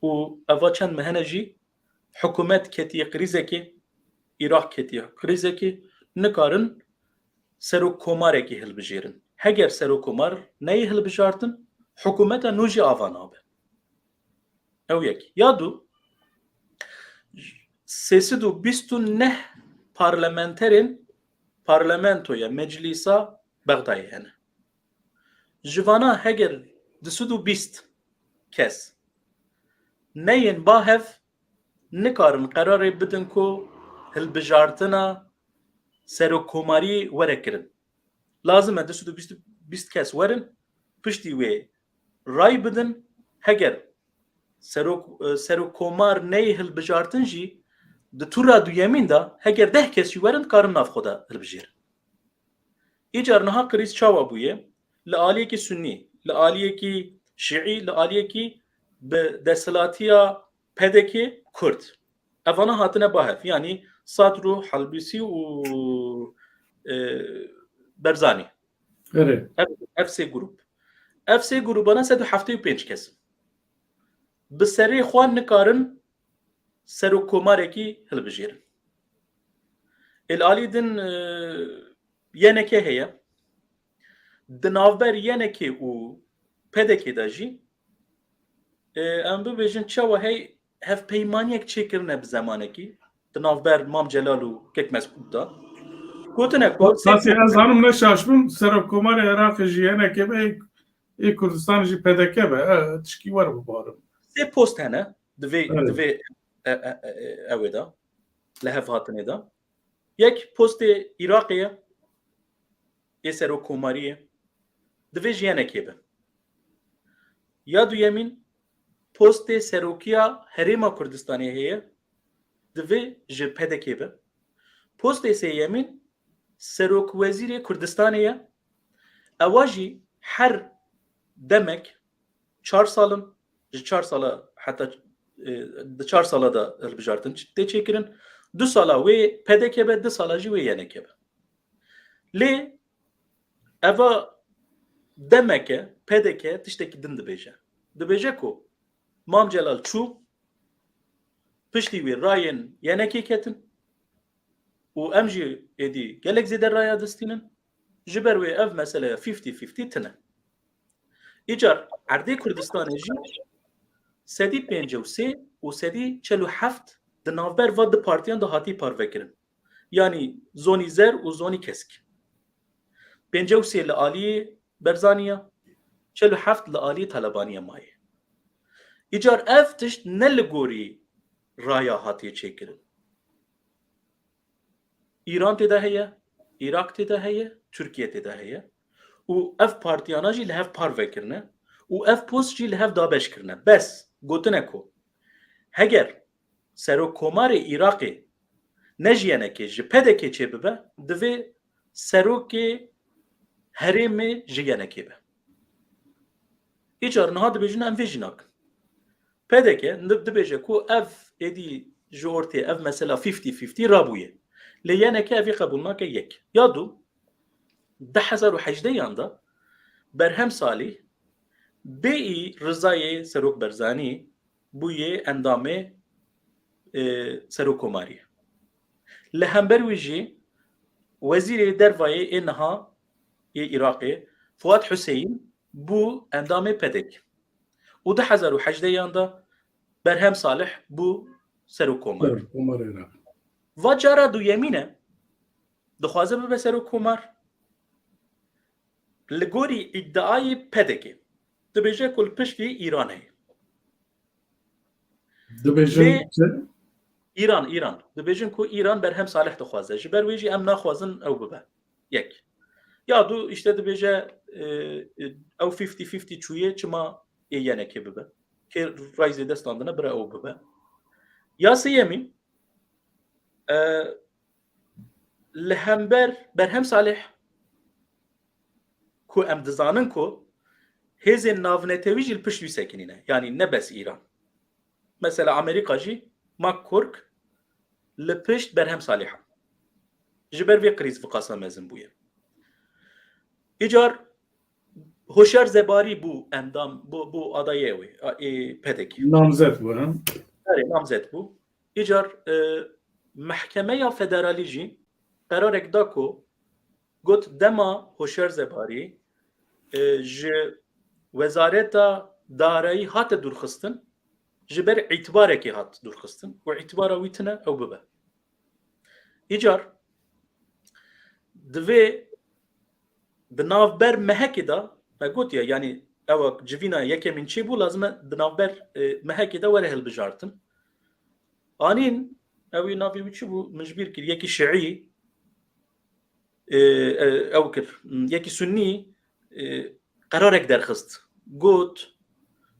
û eva çend mehene jî hikûmet ketiye krîzekê, Iraq ketiye krîzekê, nikarin serokkomarekî hilbijêrin. Heger serokkomar neyê hilbijartin, hikûmeta nû jî ava nabe. Ew yek. Ya du, sê sed û bîst û neh parlamenterên parlamentoya, meclîsa Bexdayê hene. Ji vana heger du sed û bîst kes neyên ba hev nikarin qerarê bidin ku hilbijartina serokkomarî were kirin. Lazim e du sed û bîst kes werin, piştî wê ray bidin. Heger serok, e, serokkomar neyê hilbijartin jî, di tura duyemîn de heger deh kes jî werin, dikarin nav xwe de hilbijêrin. Îcar niha krîz çawa bûye? Li aliyekî sunî, li aliyekî şiî, li aliyekî bi desthilatiya P D K kurd. Evana hatine ba hev. Yanî Sadr û Helbûsî û, e, Berzanî. Erê. Ev, ev sê grûp. Ev sê grûbana sed û heftê û pênc kes in. Bi serê xwe nikarin serokkomarekî hilbijêrin. Ê li alî din, e, Y N K heye. Di navber Y N K û P D K de jî, e, em bibêjin çawa hey hevpeymaniyek çêkirine bi zemanekî di navber Mam Celal û Kek Mesûd de. Gotine ku Sasî, ez hanim ne şaş bim, serokkomarê Iraqê jî Y N K be, ê Kurdistan jî P D K be, e, tişkî wer bibarim. Sê post hene, divê, Evet. divê, e, e, e, e, ew ê de, li hev hatinê de. Yek postê Iraqê ye, ê serokkomariyê, divê ji Y N K be. Ya duyemîn, postê serokiya Herêma Kurdistanê heye, divê ji P D K be. Postê sêyemîn, serokwezîrê Kurdistanê ye. Ewa jî her demek çar sal in, ji çar sala heta, e, di çar sala de hilbijartin tê çêkirin. Du sala wê P D K be, du sala jî wê Y N K be. Lê eva demeke P D K tiştekî din dibêje. Dibêje ku Mam Celal çû, piştî wê rayên Y N K ketin û em jî êdî gelek zêde raya distînin. Ji ber wê ev meseleya fifty fifty tune. Îcar erdê Kurdistanê jî sedî pêncî û sê û sedî çel û heft di navber va du partiyan de hatî parvekirin. Yanî zonî zer û zonî kesk. Pêncî û sê li aliyê Berzanî ye, çel û heft li aliyê Talebanî ye maye. Îcar ev tişt ne li gorî raya hatiye çêkirin. Îran tê de heye, Iraq tê de heye, Tirkiye tê de heye. Û ev partiyana jî li hev parve kirine û ev post jî li hev dabeş kirine. Bes, gotine ku heger serokkomarê Iraqê ne ji Y N K, ji P D K çêbibe, divê serokê herêmê ji Y N K be. Îcar niha dibêjin em vê jî nakin. P D K di-, dibêje ku ev êdî ji ortê ev mesela fifty fifty rabûye. Lê Y N K evî qebûl nake, yek. Ya du, du hezar û hejdeyan de Berhem Salîh bêyî rizayê Serok Berzanî bûye endamê, e, serokkomariyê. Li hember wî jî wezîrê dervayê ê niha yê Iraqê Fuat Huseyîn bû endamê P D K. Û du hezar û hejdeyan de Berhem Salih bû serokkomar. Serokkomarê Iraqê. Va cara duyemîn e, dixwaze bibe serokkomar. Li gorî îdiayê P D K dibêje ku li piştî Îran heye. Dibêjin Lê çi? Îran, Îran. Dibêjin ku Îran Berhem Salih dixwaze. Ji ber wê jî em naxwazin ew bibe. Yek. Ya du, îşte dibêje, e, e, ew fifty fifty çûye, çima ê Y N K bibe? Kê ray zêde standine, bira ew bibe. Ya sêyemîn, e, li hember Berhem Salih ku em dizanin ku hêzên navnetewî jî li pişt wî sekinîne. Yanî ne bes Îran. Mesela Amerîka jî McCork li pişt Berhem Salih e. Ji ber vê krîz viqasa mezin bûye. Îcar Hoşyar Zebarî bû endam, bû, bû adayê wê, a, ê P D K. Namzet bû, he? Erê, namzet bû. Îcar, e, Mehkemeya Federalî jî qerarek da ku got dema Hoşyar Zebarî, e, ji Wezareta Darayî hate dûrxistin, ji ber îtibarekê hat dûrxistin û îtibara wî tune, ew bibe. Îcar divê di navber mehekê de, me gotiye, yanî ewa civîna yekemîn çêbû, lazim e di navber, e, mehekê de were hilbijartin. Anîn, ew ê navê wî çi bû? Min ji bîr kir, yekî şiî, e, e, ew kir, yekî sunnî, e, qerarek derxist. Got,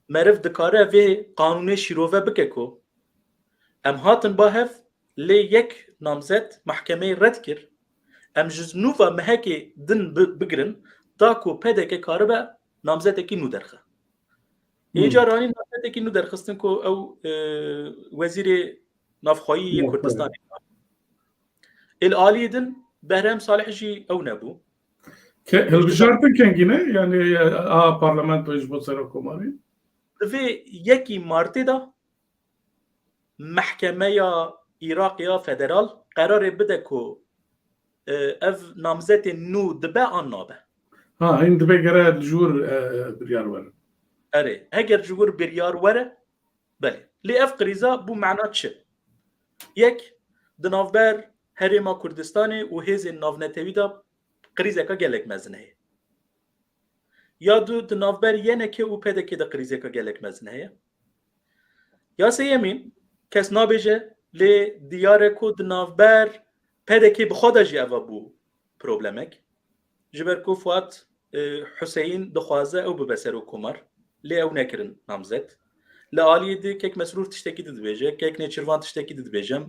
meriv dikare vê qanûnê şîrove bike ku em hatin ba hev, lê yek namzet mahkemeyê red kir. Em ji nû ve mehekê din bi-, bigirin, ta ku P D K karibe namzetekî nû derxe. Ê Hmm. caranî namzetekî nû derxistin ku ew, e, wezîrê navxweyî yê Navxweyî. Kurdistanê. Ê li aliyê din Behrem Salih jî ew nebû. Ke-, hilbijartin kengî ne? Yani, a parlamentoyê ji bo serokkomarê? Di vê yekî Martê de mehkemeya Iraq ya federal qerarê bide ku, e, ev namzetê nû dibe an nabe. Ha, hîn dibe gere li jûr, e, biryar were. Erê, heger ji wir biryar were, belê. Lê ev krîza bû mena çi? Yek, di navber Herêma Kurdistanê û hêzên navnetewî de krîzeka gelek mezin heye. Ya du, di navber Y N K û P D K de krîzeka gelek mezin heye. Ya sêyemîn, kes nabêje, lê diyar e ku di navber P D K bi xwe de jî eva bû problemek. Ji ber ku Fuat, e, Huseyîn dixwaze ew bibe serokkomar, lê ew nekirin namzet. Li aliyê di Kek Mesrûr tiştekî di dibêje, Kek Nêçirvan tiştekî di dibêje,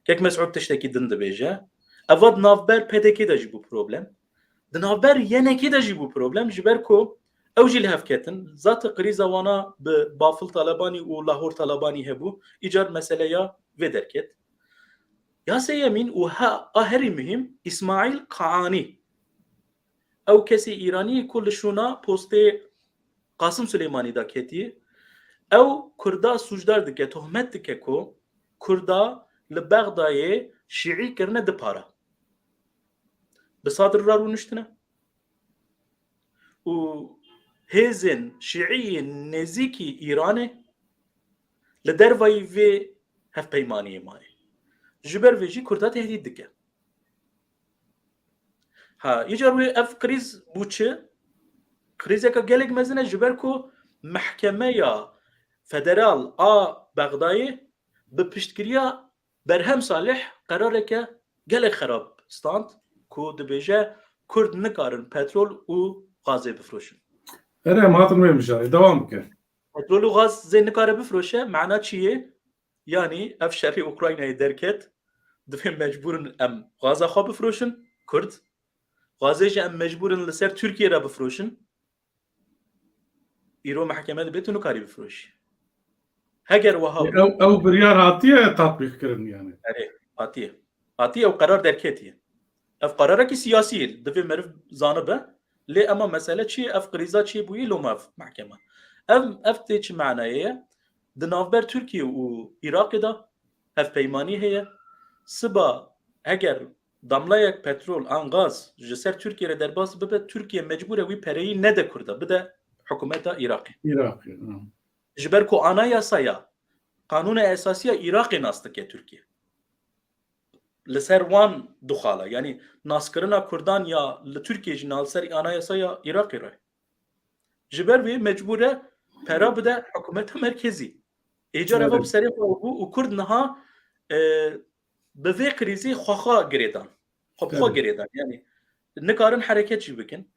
Kek Mesûd tiştekî din dibêje. Eva di navber P D K de jî bû problem. Di navber Y N K de jî bû problem, ji ber ku ew jî li hev ketin. Zate krîza wana bi Bafil Talebanî û Lahor Talebanî hebû. Îcar meseleya vê derket. Ya sêyemîn û ha, a herî muhîm, Îsmaîl Kaanî. Ew kesê Îranî ku li şûna postê Qasim Suleymanî de ketiye. Ew Kurda sûcdar dike, tohmet dike ku Kurda li Bexdayê şîî kirine di para. Bi Sadr re rûniştine. Û hêzên şîî yên nêzîkî Îranê li dervayî vê hevpeymaniyê maye. Ji ber vê jî Kurda tehdît dike. Ha, îcar wê ev krîz bû çi? Krîzeka gelek mezin e, ji ber ku Mehkemeya Federal a Bexdayê bi piştgiriya Berhem Salih qerareke gelek xerab stand ku dibêje Kurd nikarin petrol û gazê bifroşin. Erê, em hatin wê mijarê. Dewam bike. Petrol û gaz zê nikare bifroşe, mana çi ye? Yanî ev şerê Ukraynayê derket, divê mecbûr in em gaza xwe bifroşin, Kurd. Gazê jî em mecbûr in li ser Tirkiye re bifroşin. Îro mehkeme dibe tu nikarî bifroşî. Heger wiha bû. Ew, ew biryar hatiye tatbîq kirin yani. Erê, hatiye. Hatiye, ew qerar derketiye. Ev qerarekî siyasî ye, divê meriv zanibe. Lê ema mesele çi ye? Ev krîza çi bûye? Loma ev mehkeme. Ev, ev tê çi manayê ye? Di navber Tirkiye û Iraqê de hevpeymanî heye. Siba heger damlayek petrol an gaz ji ser Tirkiye re derbas bibe, Tirkiye mecbûr e wî pereyî nede Kurda, bide hikûmeta Iraqê. Iraqê, ha. Ji ber ku anayasaya, qanûna esasî ya Iraqê nas dike Tirkiye. Li ser wan du xala, yanî naskirina Kurdan ya li Tirkiye jî na li ser anayasaya Iraqê re. Ji ber vê mecbûr e pera bide hikûmeta merkezî. Îcar eva Evet. bi serê xwe bû û Kurd niha, e, bi vê krîzê xwe xwe girêdan. Xwe bi xwe Evet. girêdan. Yanî nikarin hereket jî bikin.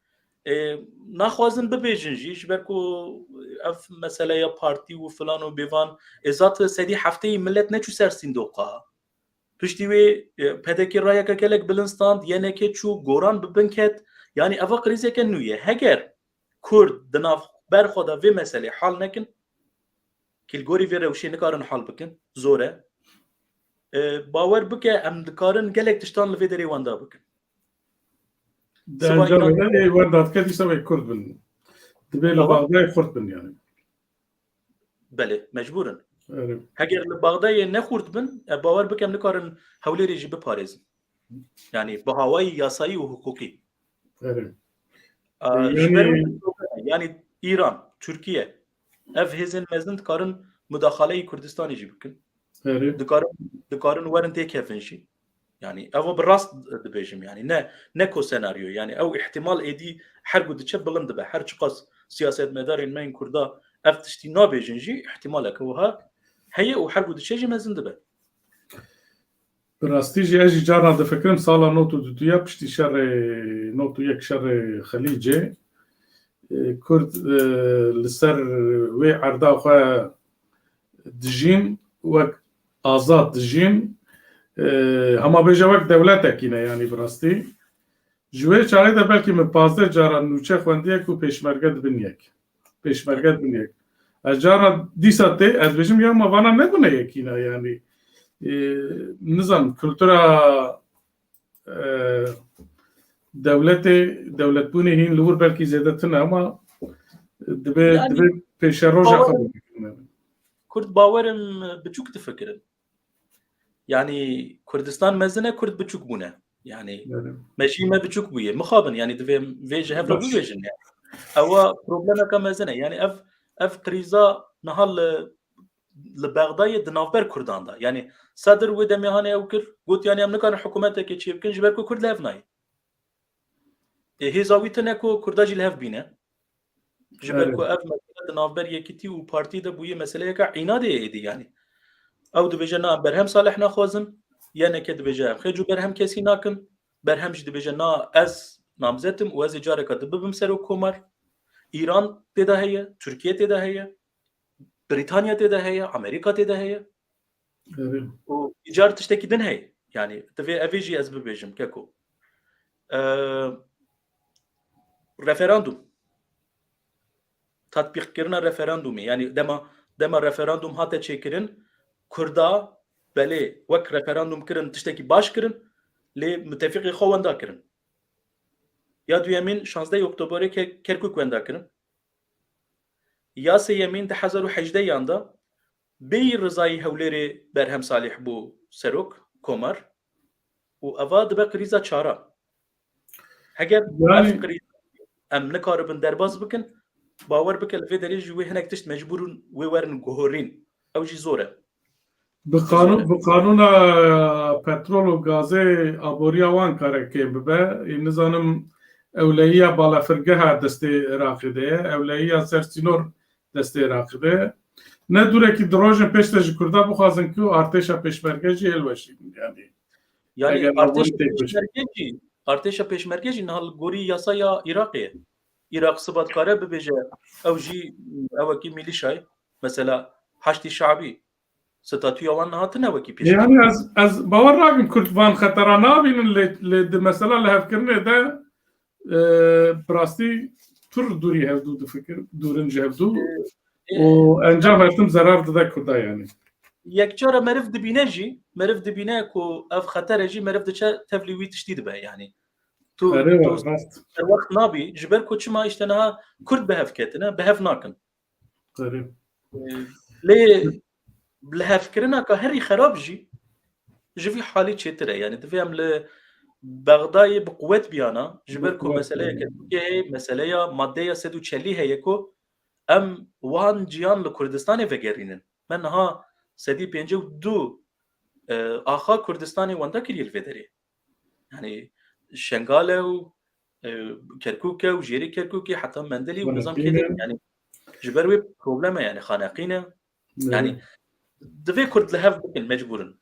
E, naxwazin bibêjin jî, ji ber ku ev meseleya partî û filan û bêvan, e, zat sedî hefteyî millet neçû ser sîndoqa. Piştî wê, e, P D K rayeke gelek bilind stand, Y N K çû, Goran bi bin ket. Yanî eva krîzeke nû ye. Heger Kurd di navber xwe de vê meselê hal nekin, ki li gorî vê rewşê nikarin hal bikin, zor e. E, bawer bike, em dikarin gelek tiştan li vê derê wenda bikin. Di Siba encamê Îranê de ê wenda dike dîsa wê Kurd bin. Dibê li Tamam. Bexdayê xurt bin yani. Belê, mecbûr in. Erê. Heger li Bexdayê ne xurt bin, e, bawer bikem nikarin Hewlêrê jî biparêzin. Yani bi hawayî yasayî û hiqûqî. Erê. A, E, ji ber yani wê, yani Îran, Tirkiye, ev hêzên mezin dikarin mudaxaleyî Kurdistanê jî bikin. Erê. Dikarin, dikarin werin têkevin jî. Yani ev bi rast dibêjim yani. Ne, ne ko senaryo. Yani ew ihtimal êdî her ku diçe bilind dibe. Her çiqas siyasetmedarên me yên Kurda ev tiştî nabêjin jî, îhtimaleke wiha heye û her ku diçe jî mezin dibe. Bi rastî jî ez jî carna difikirim sala nod û duduya piştî şerê nod û yek şerê Xelîcê, e, Kurd, e, li ser wê erda xwe dijîn, wek azad dijîn, e, hema bêje wek dewletekî ne, yanî bi rastî. Ji wê çaxê de belkî min pazdeh caran nûçe xwendiye ku pêşmerge dibin yek. Pêşmerge dibin yek. Ez caran dîsa tê, ez bêjim ya ma vana nebûne yekî ne, yanî. E, nizam, kultura, e, dewletê, dewletbûnê hîn li wir belkî zêde tune ama dibe, Yani, dibe pêşeroja xwe bawerim, bikin. Kurd bawerim biçûk difikirin. Yani Kurdistan mezin e, Kurd biçûk bûne. Yani Yani, me jî me biçûk bûye. Mixabin yani divê vê ji hev re Baş. Bibêjin yani. Ewa problemeka mezin e. Yani ev, ev krîza niha li, li Bexdayê di navber Kurdan de. Yani Sedir wê demê hanê ew kir, got yani em nikarin hikûmetekê çê bikin ji ber ku Kurd li hev nayê. Ê, hêza wî tune ku Kurda jî li hev bîne. Ji ber Evet. ku ev mesele di navber Yekîtî û Partî de bûye meseleyeke înadê êdî yani. Ew dibêje na em Berhem Salih naxwazin, yeneke dibêje em xêc û berhem kesî nakin, Berhem jî dibêje na ez namzet im û ez ê careka di bibim serok komar. Îran tê de heye, Tirkiye tê de heye, Brîtanya tê de heye, Amerîka tê de heye. Evet. û îcar tiştekî din heye. Yani divê evê jî ez bibêjim keko. Ee, referandum. Tatbîqkirina referandumê. Yani dema, dema referandum hate çêkirin, Kurda belê wek referandum kirin, tiştekî baş kirin, lê mutefîqê xwe wenda kirin. Ya duyemîn şazdeh Oktoberê Ke-, Kerkûk wenda kirin. Ya sêyemîn di hezar û hejdeh yan de bêyî rizayî Hewlêrê Berhem Salih bû serok komar û eva dibe krîza çara. Heger Yani- ev krîza em nikaribin derbas bikin, bawer bike li vê derê jî wê hinek tişt mecbûr in wê werin guhorîn. Ew jî zor e. Bi qanûn, bi qanûna petrol û gazê aboriya wan kare kêm bibe. Ê, nizanim ewlehiya balafirgeha destê Iraqê de ye, ewlehiya ser sînor destê Iraqê de ye. Ne dûrekî di rojên pêş de ji Kurda bixwazin ku artêşa pêşmerge jî hilweşînin. Yani, Yani eger artêşa aborî têk biçin. Pêşmerge jî, artêşa pêşmerge jî niha li gorî yasaya Iraqê ye. Iraq siba dikare bibêje ew jî ewekî mîlîşayê. Mesela Haşdî Şabî, statûya wan niha tune wekî pêşmerge. Yani ez, ez bawer nakim Kurd van xetera nabînin lê, lê di mesela lihevkirinê de, e, bi rastî pir dûrî hevdû difikir, dûrin ji hevdû. E, Û encam her tim zerar dide Kurda yani. Yekcara meriv dibîne jî, meriv dibîne ku ev xeter e jî, meriv diçe tevlî wî tiştî dibe yani. Tu, Erê tu var, rast. serwext nabî, ji ber ku çima işte niha Kurd bi hev ketine, bi hev nakin. Erê. Lê lihevkirineka herî xerab jî ji vî halî çêtir e. Yani divê em li Bexdayê bi quwet biyana, ji ber ku Bi quwet meseleyeke biyana. Tirkiyeyê heye, meseleya maddeya sed û çelî heye ku em wan ciyan li Kurdistanê vegerînin. Me niha sedî pêncî û du, e, axa Kurdistanê wenda kiriye li vê derê. Yani Şengale û, e, Kerkûk e û jêrî Kerkûkê heta Mendelî û nizam Xaneqîn e. kêde, yani ji ber wê problem e, yani xaneqîn e. Yani Evet. divê Kurd li hev bikin mecbûr in.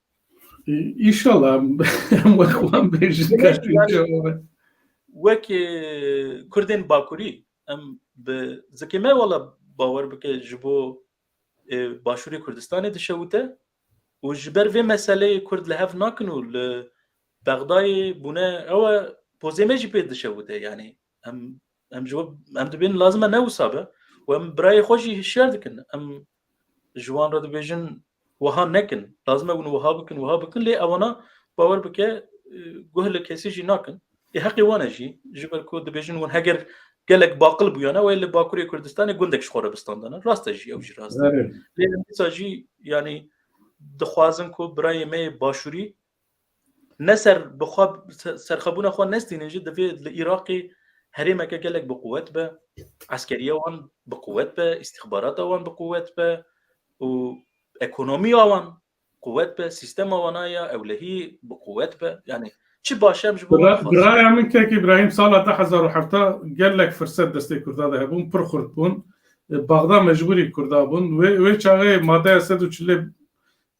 Î-, Înşallah em wek wan bêjin Demek karî yani cevabı. Wek, e, Kurdên Bakurî em bi zikê me wala bawer bike ji bo, e, Başûrê Kurdistanê dişewite û ji ber vê meseleyê Kurd li hev nakin û li Bexdayê bûne ew e pozê me jî pê dişewite. Yani em, em ji we, em dibên lazim e ne wisa be û em birayê xwe jî hişyar dikin. Em ji wan re dibêjin wiha nekin. Lazim e hûn wiha bikin, wiha bikin. Lê ewana bawer bike, e, guh li kesî jî nakin. Ê heqê wan e jî. Ji ber ku dibêjin hûn heger gelek baqil bûyane, wê li Bakurê Kurdistanê gundek ji xwe re bistandane. Rast e jî, ew jî rast e. Evet. Lê em dîsa jî, yani, dixwazin ku birayê me yê Başûrî ne ser bi xwe, ser-, serxwebûna xwe nestînin jî, divê li Iraqê herêmeke gelek bi quwet be, eskeriya wan bi quwet be, îstixbarata wan bi quwet be û ekonomiya wan quwet be, sîstema wana ya ewlehî bi quwet be. Yani Çi baş e, em ji bo wan dixwazin. Bi raya min kek Îbrahîm sala du hezar û hevdeh gelek firset destê Kurda de hebûn, pir xurt bûn. E, Baxda mecbûrî Kurda bûn. Wê, wê çaxê madeya sed û çilê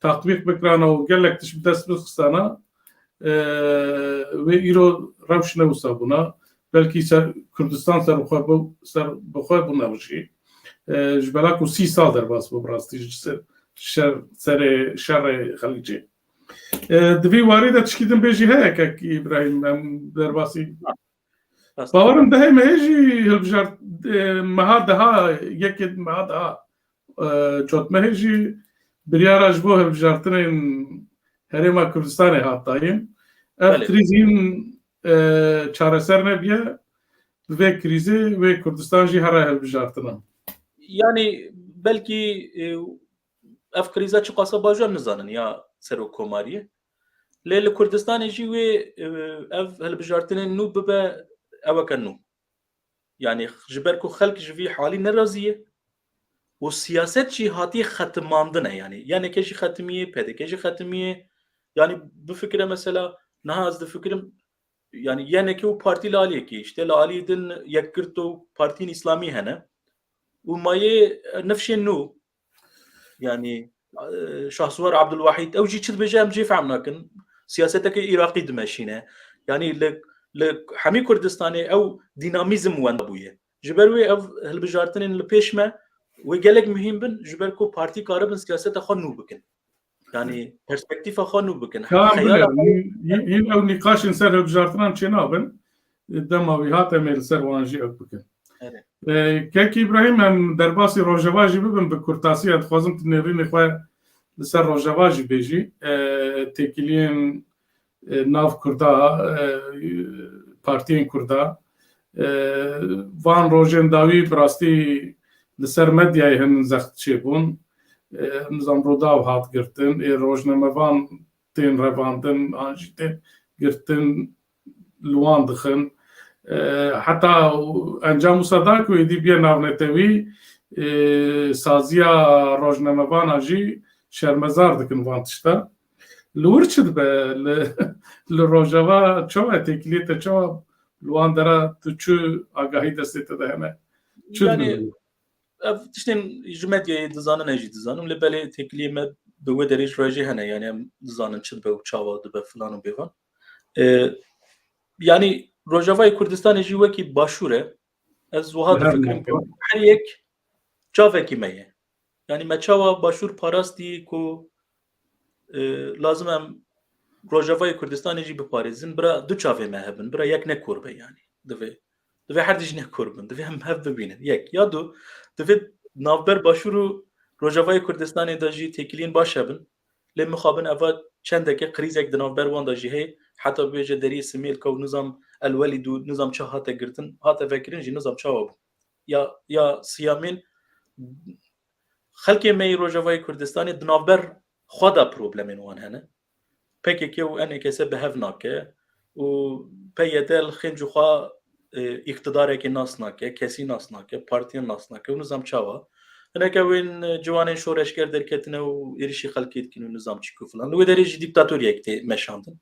tatbîq bikirana û gelek tişt bi dest bixistana, e, wê îro rewş ne wisa bûna. Belkî ser, Kurdistan ser bi xwe bû, ser bi xwe bûna jî. E, ji bela ku sî sal derbas bû bi rastî ji ser, şer, serê şerê Xelîcê. E, di vî warî de tişkî din bêjî heye kek Îbrahîm, em derbasî. Rast. Bawerim dehê mehê jî hilbijart, e, meha deha, yekê meha deha, e, çotmehê jî biryara ji bo hilbijartinên Herêma Kurdistanê hat dayîn. Ev Belê. Krîz hîn, e, çareser nebiye, bi vê krîzê wê Kurdistan jî here hilbijartina. Yanî belkî, e, ev krîza çiqasa baş em nizanin ya serokkomariyê. Lê li Kurdistanê jî wê, e, ev hilbijartinên nû bibe eweke nû. Yanî ji ber ku xelk ji vî halî nerazî ye û siyaset jî hatiye xetimandine yanî. Y N K jî xetimiye, P D K jî xetimiye. Yanî bifikire mesela, niha ez difikirim, yanî Y N K û partî li aliyekê, işte li aliyê din Yekgirto, partiyên îslamî hene. Û mayê nifşên nû, yanî, e, Şahsuwar Abdulwahîd, ew jî çi dibêje em jê fehm nakin. Siyaseteke Iraqî dimeşîne. Yanî li, li hemî Kurdistanê ew dînamîzm wenda bûye. Ji ber wê ev hilbijartinên li pêş me wê gelek muhîm bin, ji ber ku partî karibin siyaseta xwe nû bikin. Yanî perspektîfa xwe nû bikin. Ka em Xeyala bile, xwe hîn, hîn ew nîqaşên ser hilbijartinan çênabin. Dema wî hat em ê li ser wan jî ew bikin. Evet. E, Kek Îbrahîm, em derbasî Rojava jî bibin bi kurtasî, ez dixwazim tu nêrînê xwe li ser Rojava jî bêjî. E, têkiliyên, e, nav Kurda, e, partiyên Kurda, e, van rojên dawî bi rastî li ser medyayê hin zext çêbûn. E, nizam Rûdaw hat girtin, ê rojnamevan tên revandin, an jî tên girtin, li wan dixin. E, heta encam wisa da ku êdî bûye navnetewî, e, saziya rojnamevanan jî şermezar dikin van tişta. Li wir çi dibe? Li, li Rojava çawa, têkiliyê te çawa, li wan dera tu çi agahî destê te de hene? Çi Yanî, dibin? Ev tiştên ji medyayê dizanin, ez jî dizanim, lê belê têkiliyê me bi wê derê ji rojê hene, yanî em dizanin çi dibe û çawa dibe filan û bêvan. E, yanî Rojavayê Kurdistanê jî wekî Başûr e. Ez wiha Bi her difikirim ku nokte. Her yek çavekî me ye. Yanî me çawa Başûr parastî ku, e, lazim em Rojavayê Kurdistanê jî biparêzin. Bira du çavê me hebin. Bira yek ne kor be yanî. Divê, divê her du jî ne kor bin. Divê em hev bibînin. Yek. Ya du, divê navber Başûr û Rojavayê Kurdistanê de jî têkiliyên baş hebin. Lê mixabin eva çendeke krîzek di navber wan de jî heye. Heta bibêje deriyê Simêlka û nizam El Welîd û nizam çi hate girtin, hate vekirin jî nizam çawa bû. Ya, ya siyamîn, xelkê me yê Rojavayê Kurdistanê di navber xwe de problemên wan hene. P K K û E N K S bi hev nake û P Y D li xêncî xwe, e, îqtidarekê nas nake, kesî nas nake, partiyên nas nake û nizam çawa. Hineke wên, e, ciwanên şoreşger derketine û êrişî xelkê dikin û nizam çîk û filan. Li wê derê jî dîktatoriyek tê meşandin.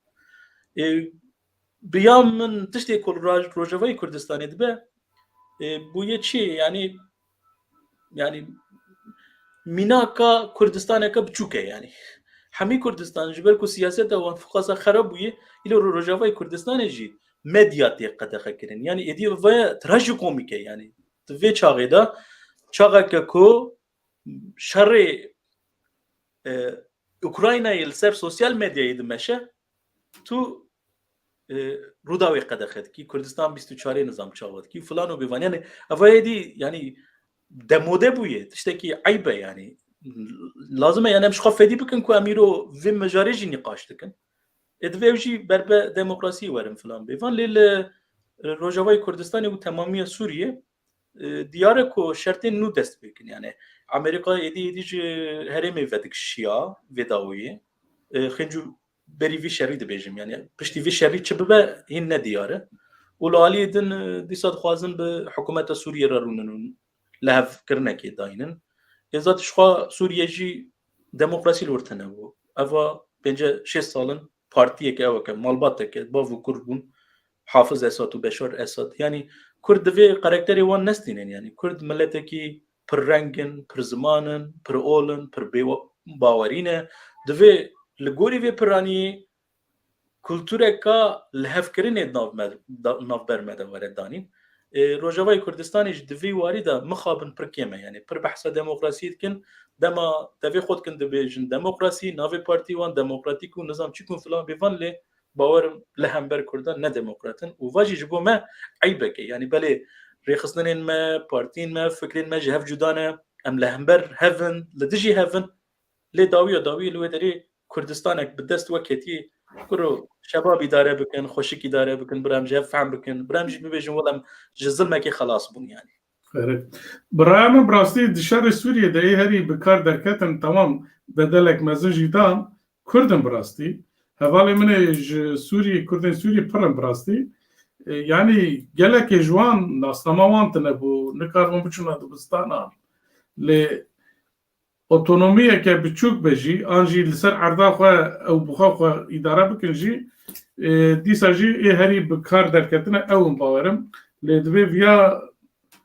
E, bi ya min tiştê ku li Roj-, Rojavayê Kurdistanê dibe, e, bûye çi? Yanî, yanî mînaka Kurdistaneke biçûk e yanî. Hemî Kurdistan ji ber ku siyaseta wan fiqasa xerab bûye, îlo Rojavayê Kurdistanê jî medya tê qedexekirin. Yanî êdî vaya trajikomîk e yanî. Di vê çaxê de çaxeke ku şerê, e, Ukraynayê li ser sosyal medyayê dimeşe, tu, e, Rûdawê qedexe dikî, Kurdistan bîst û çarê nizam çawa dikî, filan û bêvan. Yanî, eva êdî, yanî, demode bûye, tiştekî eyb e, yanî. Lazim e, yanî, em ji xwe fedî bikin ku em îro vê mijarê jî nîqaş dikin. Ê divê ew jî berbe demokrasiyê werin filan bêvan. Lê li Rojavayê Kurdistanê û temamiya Sûriyê, e, diyar e ku şertên nû dest pê kin. Yanî Amerîka êdî êdî ji herêmê vedikişiya vê dawiyê. E, xêncû berî vî şerî dibêjim. Yanî piştî vî şerî çi bibe hîn ne diyar e. Û li aliyê din, e, dîsa dixwazin bi hikûmeta Sûriyê re rûnin û lihevkirinekê daynin. Êzad ji xwe Sûriye jî demokrasî li wir tune bû. Eva pêncî şêst sal in partiyeke, eweke, malbateke, bav û kur bûn, Hafiz Esad û Beşar Esad. Yanî Kurd divê karakterê wan nestînin. Yanî Kurd miletekî pir reng in, pir ziman in, pir ol in, pir bê bawerî ne. Divê li gorî vê piranî kultureka lihevkirinê di nav me, da, navber me de were danîn. Ê, Rojavayê Kurdistanê jî di vî warî de mixabin pir kêm e. Yanî pir behsa demokrasiyê dikin. Dema devê xwe dikin dibêjin demokrasî, navê partî wan demokratîk û nizam çi ku filan bêvan lê bawerim li hember Kurdan ne demokrat in û va jî ji bo me eybek e. Yanî belê rêxistinên me, partiyên me, fikrên me ji hev cuda ne. Em li hember hev in, li dijî hev in. Lê dawiya dawî li wê derê Kurdistanek bi dest we ketî, kuro şebab îdare bikin, xweşik îdare bikin, bira em ji hev fehm bikin, bira em jî bibêjin, wela em ji zilmekê xelas bûn yanî. Xêr e. Bi raya min bi rastî di şerê Sûriyê de ê herî bi kar derketin, temam bedelek mezin jî dan, Kurd in bi rastî. Hevalê min ê ji Sûriyê, Kurdên Sûriyê pir in bi rastî. E, yanî gelekê ji wan nasnama wan tune bû, nikaribûn biçûna dibistanan. Lê otonomiyeke biçûk be jî, an jî li ser erda xwe ew bi xwe xwe îdare bikin jî, e, dîsa jî ê herî bi kar derketine ew in bawerim. Lê divê viya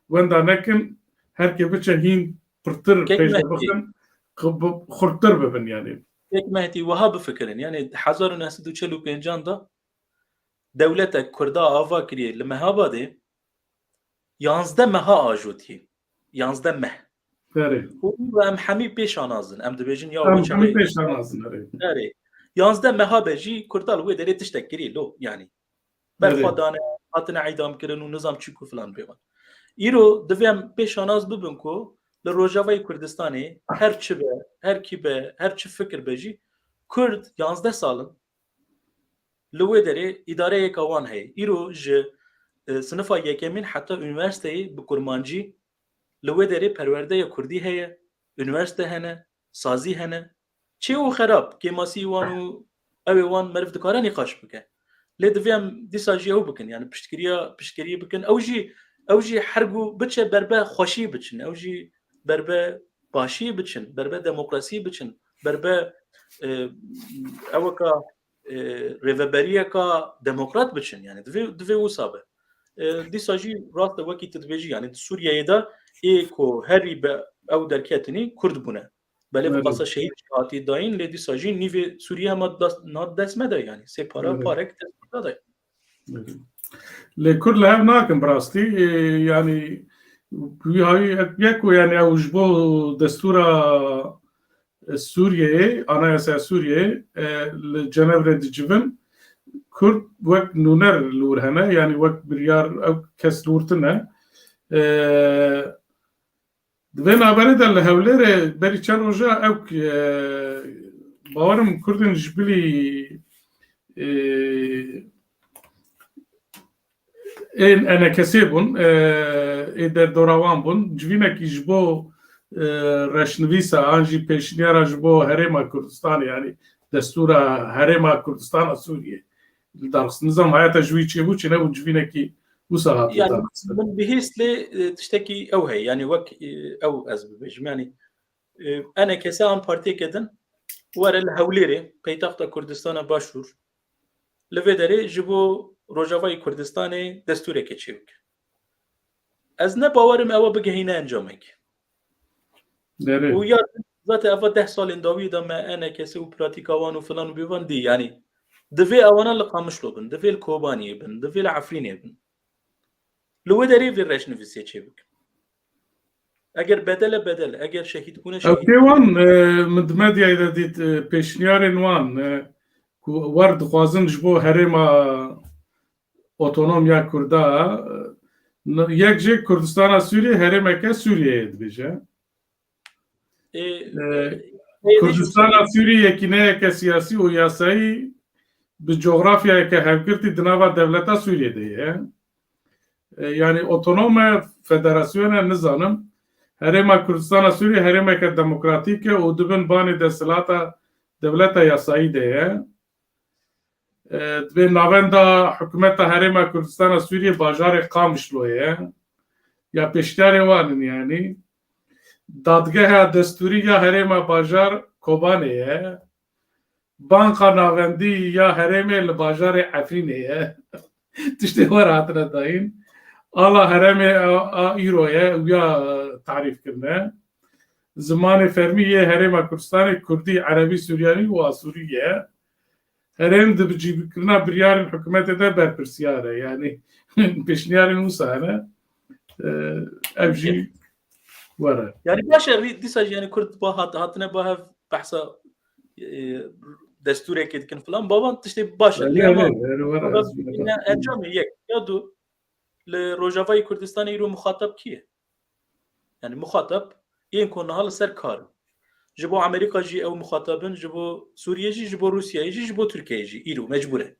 wenda nekin, herkê biçe hîn pirtir Kek pêş de Mehdî. bixin, xi-, bi-, xurttir bibin yanî. Kek Mehdî, wiha bifikirin, yanî hezar û neh sed û çel û pêncan de dewletek Kurda ava kiriye li Mehabadê, yanzdeh meha ajotiye. Yanzdeh meh. Erê. Û em hemî pêşanaz in. Em dibêjin ya Em weçe hemî be. pêşanaz in, erê. Erê. Yanzdeh meha be jî Kurda li wê derê tiştek kirî lo, yanî. Erê. Berxwe dane, hatine îdam kirin û nizam çi ku filan bêvan. Îro divê em pêşanaz bibin ku li Rojavayê Kurdistanê her çi be, her kî be, her çi fikir be jî Kurd yanzdeh sal in li wê derê îdareyeka wan heye. Îro ji, e, sinifa yekemîn heta unîversîteyê bi kurmancî li wê derê perwerdeya kurdî heye, unîversîte hene, sazî hene. Çê û xerab, kêmasî wan û ew ê wan meriv dikare nîqaş bike. Lê divê em dîsa jî ew bikin, yanî piştgiriya, piştgiriyê bikin. Ew jî, ew jî her gu biçe berbe xweşî biçin, ew jî berbe başî biçin, berbe demokrasî biçin, berbe, e, eweka, e, rêveberiyeka demokrat biçin. Yanî divê, divê wisa be. E, dîsa jî rast e, wekî tu dibêjî, yanî di Sûriyeyê de ê ku herî bi ew derketinî Kurd bûne. Belê Evet. bi qasa şehîd jî hatî dayîn, lê dîsa jî nîvê Sûriye hema dest, na dest me de, yanî sê para Evet. parek dest me de. Lê Kurd li hev nakin bi rastî, e, yanî wî havî yek ku yanî ew ji bo destûra, e, Sûriyeyê, Anayasaya Sûriyeyê, e, li Cenevre dicivin, Kurd wek nûner li wir hene, yanî wek biryar ew kes li wir tune. E, Di vê navberê de li Hewlêrê berî çend roja ew, e, bawerim Kurdên ji bilî, e, ên enekesê bûn, e, ê derdora wan bûn. Civînekî ji bo, e, reşnivîsa an jî pêşniyara ji bo Herêma Kurdistanê, yanî destûra Herêma Kurdistana Sûriyê li dar xist. Nizam hayata ji wî çêbû çêne û civînekî wisa hatiye Yani, danastin. Min bihîst lê, e, tiştekî ew heye, yani wek, e, ew ez bibêjim, yani, e, enekese an partiyeke din were li Hewlêrê, peytaxta Kurdistana Başûr, li vê derê ji bo Rojavayê Kurdistanê destûreke çêbike. Ez ne bawerim ewa bigehîne encamekê. Derê. Û ya zaten eva deh salên dawî de me enekese û pratîka wan û filan û bêvan dî. Yani, divê ewana li Qamişlo bin, divê li Kobaniyê bin, divê li Efrînê bin. Li wê derê vê reşnivîsê çêbikin. Eger bedel e bedel, eger şehîd bûne Ew şehîd. Pê wan, e, min di medyayê de dît, e, pêşniyarên wan, e, ku wer dixwazin ji bo herêma otonom ya Kurda, e, yek jê Kurdistana Sûriyê herêmeke Sûriyeyê dibêje. E, E, e, Kurdistana Sûriyê yekîneyeke siyasî û yasayî bi cografyayeke hevgirtî di nava dewleta Sûriyê de ye. E, yani otonome, federasyone nizanim. Herêma Kurdistana Sûriyê herêmeke demokratîk e û di bin banê desthilata dewleta yasayî de ye. E, di vê navenda hikûmeta Herêma Kurdistana Sûriyê bajarê Qamişlo ye. Ya pêşniyarê wan in yani. Dadgeha destûrî ya herêma bajar Kobanê ye. Banka Navendî ya herêmê li bajarê Efrînê ye. Tiştê wer hatine dayîn. Ala herêmê a, a îro ye û ya tarîf kirine. Zimanê fermî yê Herêma Kurdistanê Kurdî, Erebî, Suryanî û Asûrî ye. Herêm di bicîbikirina biryarên hikûmetê de berpirsiyar e. Yanî pêşniyarên wisa hene. Ev jî were. Yani baş e, rî-, dîsa jî yani Kurd ba hat-, hatine ba hev behsa, e, destûrekê dikin filan. Baban tiştê baş e. Erê, erê, erê, were, ama ez yine encamê yek. Ya du, li Rojavayê Kurdistanê îro muxatab kî ye? Yani muxatab yên ku niha li ser kar in. Ji bo Amerîka jî ew muxatab in, ji bo Sûriyê jî, ji bo Rûsyayê jî, ji bo Tirkiyeyê jî îro mecbûr e.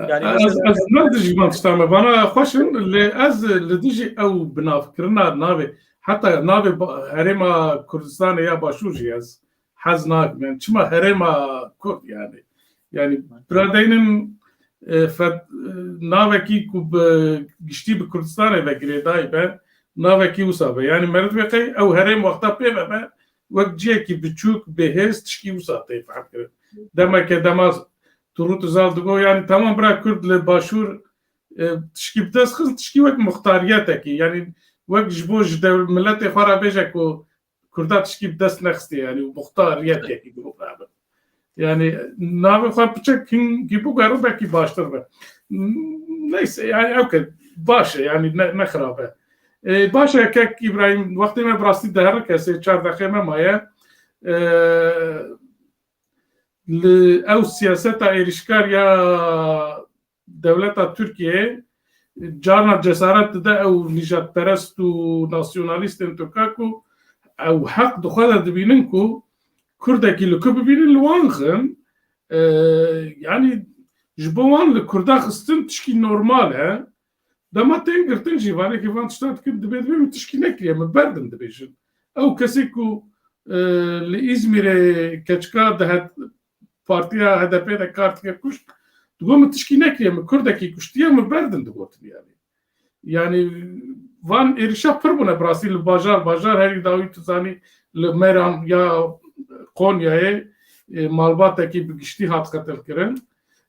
Yani ez, mesela ez ne dijî van tişta me. Vana xweş in, lê ez li dijî ew binavkirina navê, heta navê ba-, herêma Kurdistanê ya Başûr jî ez hez nakim. Yani çima herêma Kurd yani? Yani bira deynin, e, fed-, e, navekî ku bi giştî bi Kurdistanê ve girêdayî be, navekî wisa be. Yani meriv wê qey ew herêm wexta pê ve be, wek ciyekî biçûk, bêhêz, tişkî wisa tê fehm kirin. Demeke dema Turgut Özal digo, yani tamam bira Kurd li Başûr, e, tişkî bi dest xist, tişkî wek muxtariyetekî, yani wek ji bo ji dew-, miletê xwe re bêje ku Kurda tişkî bi dest nexistê, yani û muxtariyeteke bi xwe re be. Yani navê xwe piçek hingî biguherin belkî baştir be. Neyse, yani ew ke baş e, yani ne, ne xirab e. E, baş e, kek Îbrahîm, wextê me bi rastî dihere, kesê çar deqê me maye. E, li ew siyaseta êrîşkar ya dewleta Tirkiyeyê carna cesaret dide ew nîjadperest û nasyonalîstên Tirka ku ew heq di xwe de dibînin ku Kurdekî li ku bibînin li wan xin, e, yanî ji bo wan li Kurda xistin tişkî normal e. Dema tên girtin jî, vanekî van tiştan dikin, dibê, dibê min tişkî nekiriye, min berdin dibêjin. Ew kesê ku, e, li Îzmîrê keçika dihet, partiya H D P de kar dike kuşt, digot min tişkî nekiriye, min Kurdekî kuştiye, min berdin digotin yani. Yani van êrişa pir bûne bi rastî li bajar, bajar herî dawî tu zanî li Mêran ya Konyayê, e, malbatekî bi giştî hat qetilkirin.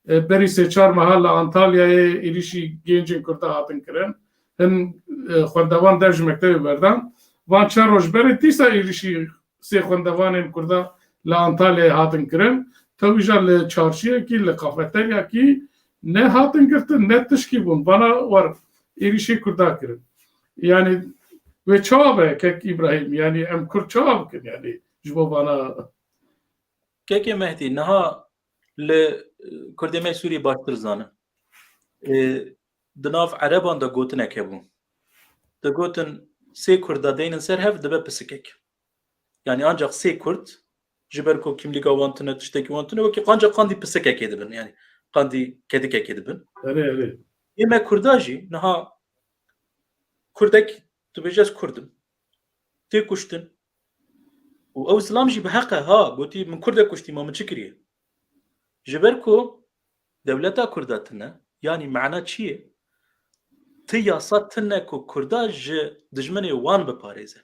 E, berî sê çar meha li Antalyayê êrişî gencên Kurda hatin kirin. Hin, e, xwendevan dev ji mektebê berdan. Van çar roj berê dîsa êrişî sê xwendevanên Kurda li Antalyayê hatin kirin. Tewîja li çarşiyekî, li kafeteryakî ne hatin girtin, ne tişkî bûn. Vana war êrişê Kurda kirin. Yani wê çawa be kek Îbrahîm? Yani em Kurd çawa bikin yani ji bo vana? Kekê Mehdî, niha li, e, Kurdê me Sûrî baştir zanin. E, di nav Ereban de gotinek hebû. Digotin sê Kurda deynin ser hev dibe pisikek. Yani ancak sê Kurd ji ber ku kimlîka wan tune, tiştekî wan tune, wekî ancak qandî pisikekê dibin. Yani qandî kedikekê dibin. Erê, erê. Yê me Kurda jî niha Kurdek dibêje ez Kurd im. Tê kuştin. Û ew zilam jî bi heq e, ha, gotî min Kurdek kuştî, ma min çi kiriye? Ji ber ku dewleta Kurda tune, yanî mana çi ye? Ti yasa tune ku Kurda ji dijminê wan biparêze.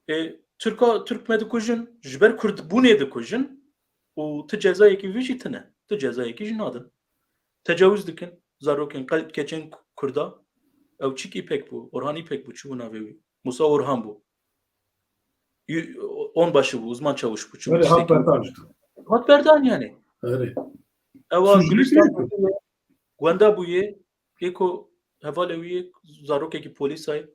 Ê, Tirka, Tirk me dikujin, ji ber Kurdbûnê dikujin û ti cezayekî vî jî tune. Ti cezayekî jî nadin. Tecawuz dikin. Zarokên qe-, keçên Kurda. Ew çîk Îpek bû, Orhan Îpek bû, çi bû navê wî? Musa Orhan bû. Yu-, onbaşı bû, uzman çavuş bû, çi bû? Belê, hat tiştekî berdan. Hat berdan yani. Erê. Ewa Suçlu Gülistan değil. Bûye, Gwenda bûye, ê ku hevalê wî yê zarokekî polîsayê.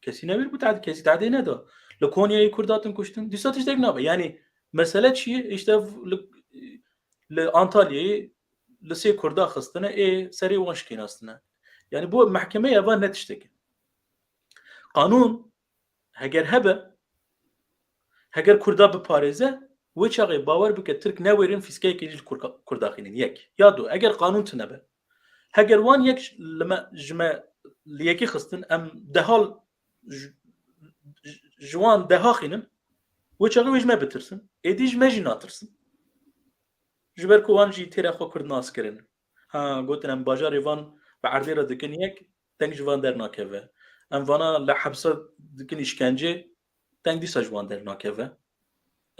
Kesî newêr bû tehdît, kesî tehdê neda. Li Konyayê Kurd hatin kuştin. Dîsa tiştek nabe. Yani mesele çi ye? İşte v-, li, li Antalyayê li sê Kurda xistine, ê serê wan şikênastine. Yani bu mehkemeyê eva ne tiştek e. Qanûn heger hebe, heger Kurda biparêze, wê çaxê bawer bike Tirk newêrin fîskeyekê jî li Kurka-, Kurda xînin. Yek. Ya du, eger qanûn tune be. Heger wan yek ji, li me, ji me li yekî xistin, em deha l-, ji, ji, ji wan deha xînin, wê çaxê wê ji me bitirsin. Êdî ji me jî natirsin. Ji ber ku wan jî têra xwe Kurd nas kirin. Ha, gotin em bajarê van bi erdê re dikin yek, deng ji van dernakeve. Em vana li hepsa dikin îşkence, deng dîsa ji wan dernakeve.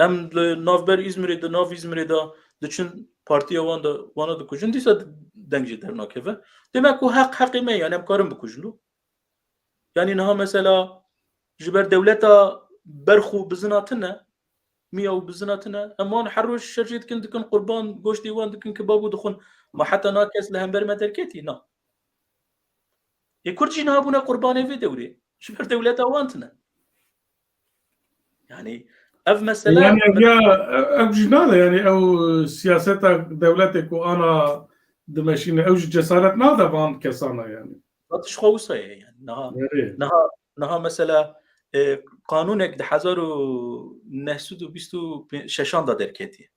Em li navber Îzmirê de, nav Îzmirê de diçin partiya wan de, wana dikujin, dîsa deng jî dernakeve. Demek ku heq heqê me, yani em karin bikujin. Yani niha mesela ji ber dewleta berx û bizina tune, miya û bizina tune, em wan her roj şer jê dikin, dikin qurban, goştê wan dikin kebab û dixwin. Ma heta na kes li hember me derketî? Na. Ê Kurd jî niha bûne qurbanê vê dewrê. Ji ber dewleta wan tune. Yani ev mesele Yani ev ya, ev jî nade, yani ew siyaseta dewletê ku ana dimeşîne, ew jî cesaret nade van kesana yani. Vat ji xwe wisa ye yani. Niha, Erê. niha, niha mesela, e, qanûnek di hezar û neh sed û bîst û şeşan de derketiye.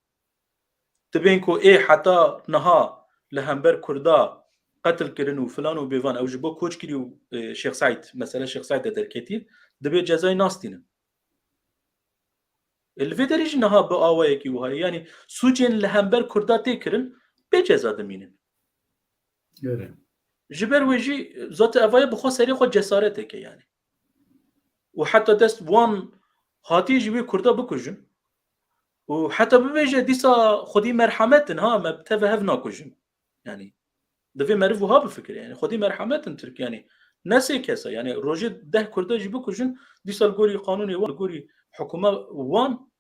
Dibên ku ê heta niha li hember Kurda qetil kirin û filan û bêvan, ew ji bo koç kirî û, e, Şêx Seîd, mesela Şêx Seîd de derketî, dibê cezayê nastînin. E, li vê derê jî niha bi awayekî wiha ye. Yani sûcên li hember Kurda tê kirin, bê ceza dimînin. Erê. Ji ber wê jî, zaten ev aye bi xwe serê xwe cesareteke yani. Û heta dest wan hatiye jî wê Kurda bikujin. Û heta bibêje dîsa xwedî merhemet in, ha, me bi teve hev nakujin. Yani divê meriv wiha bifikire. Yani xwedî merhemet in Tirk, yani ne sê kesa, yani rojê deh Kurda jî bikujin, dîsa li gorî qanûnê wan, li gorî hikûma wan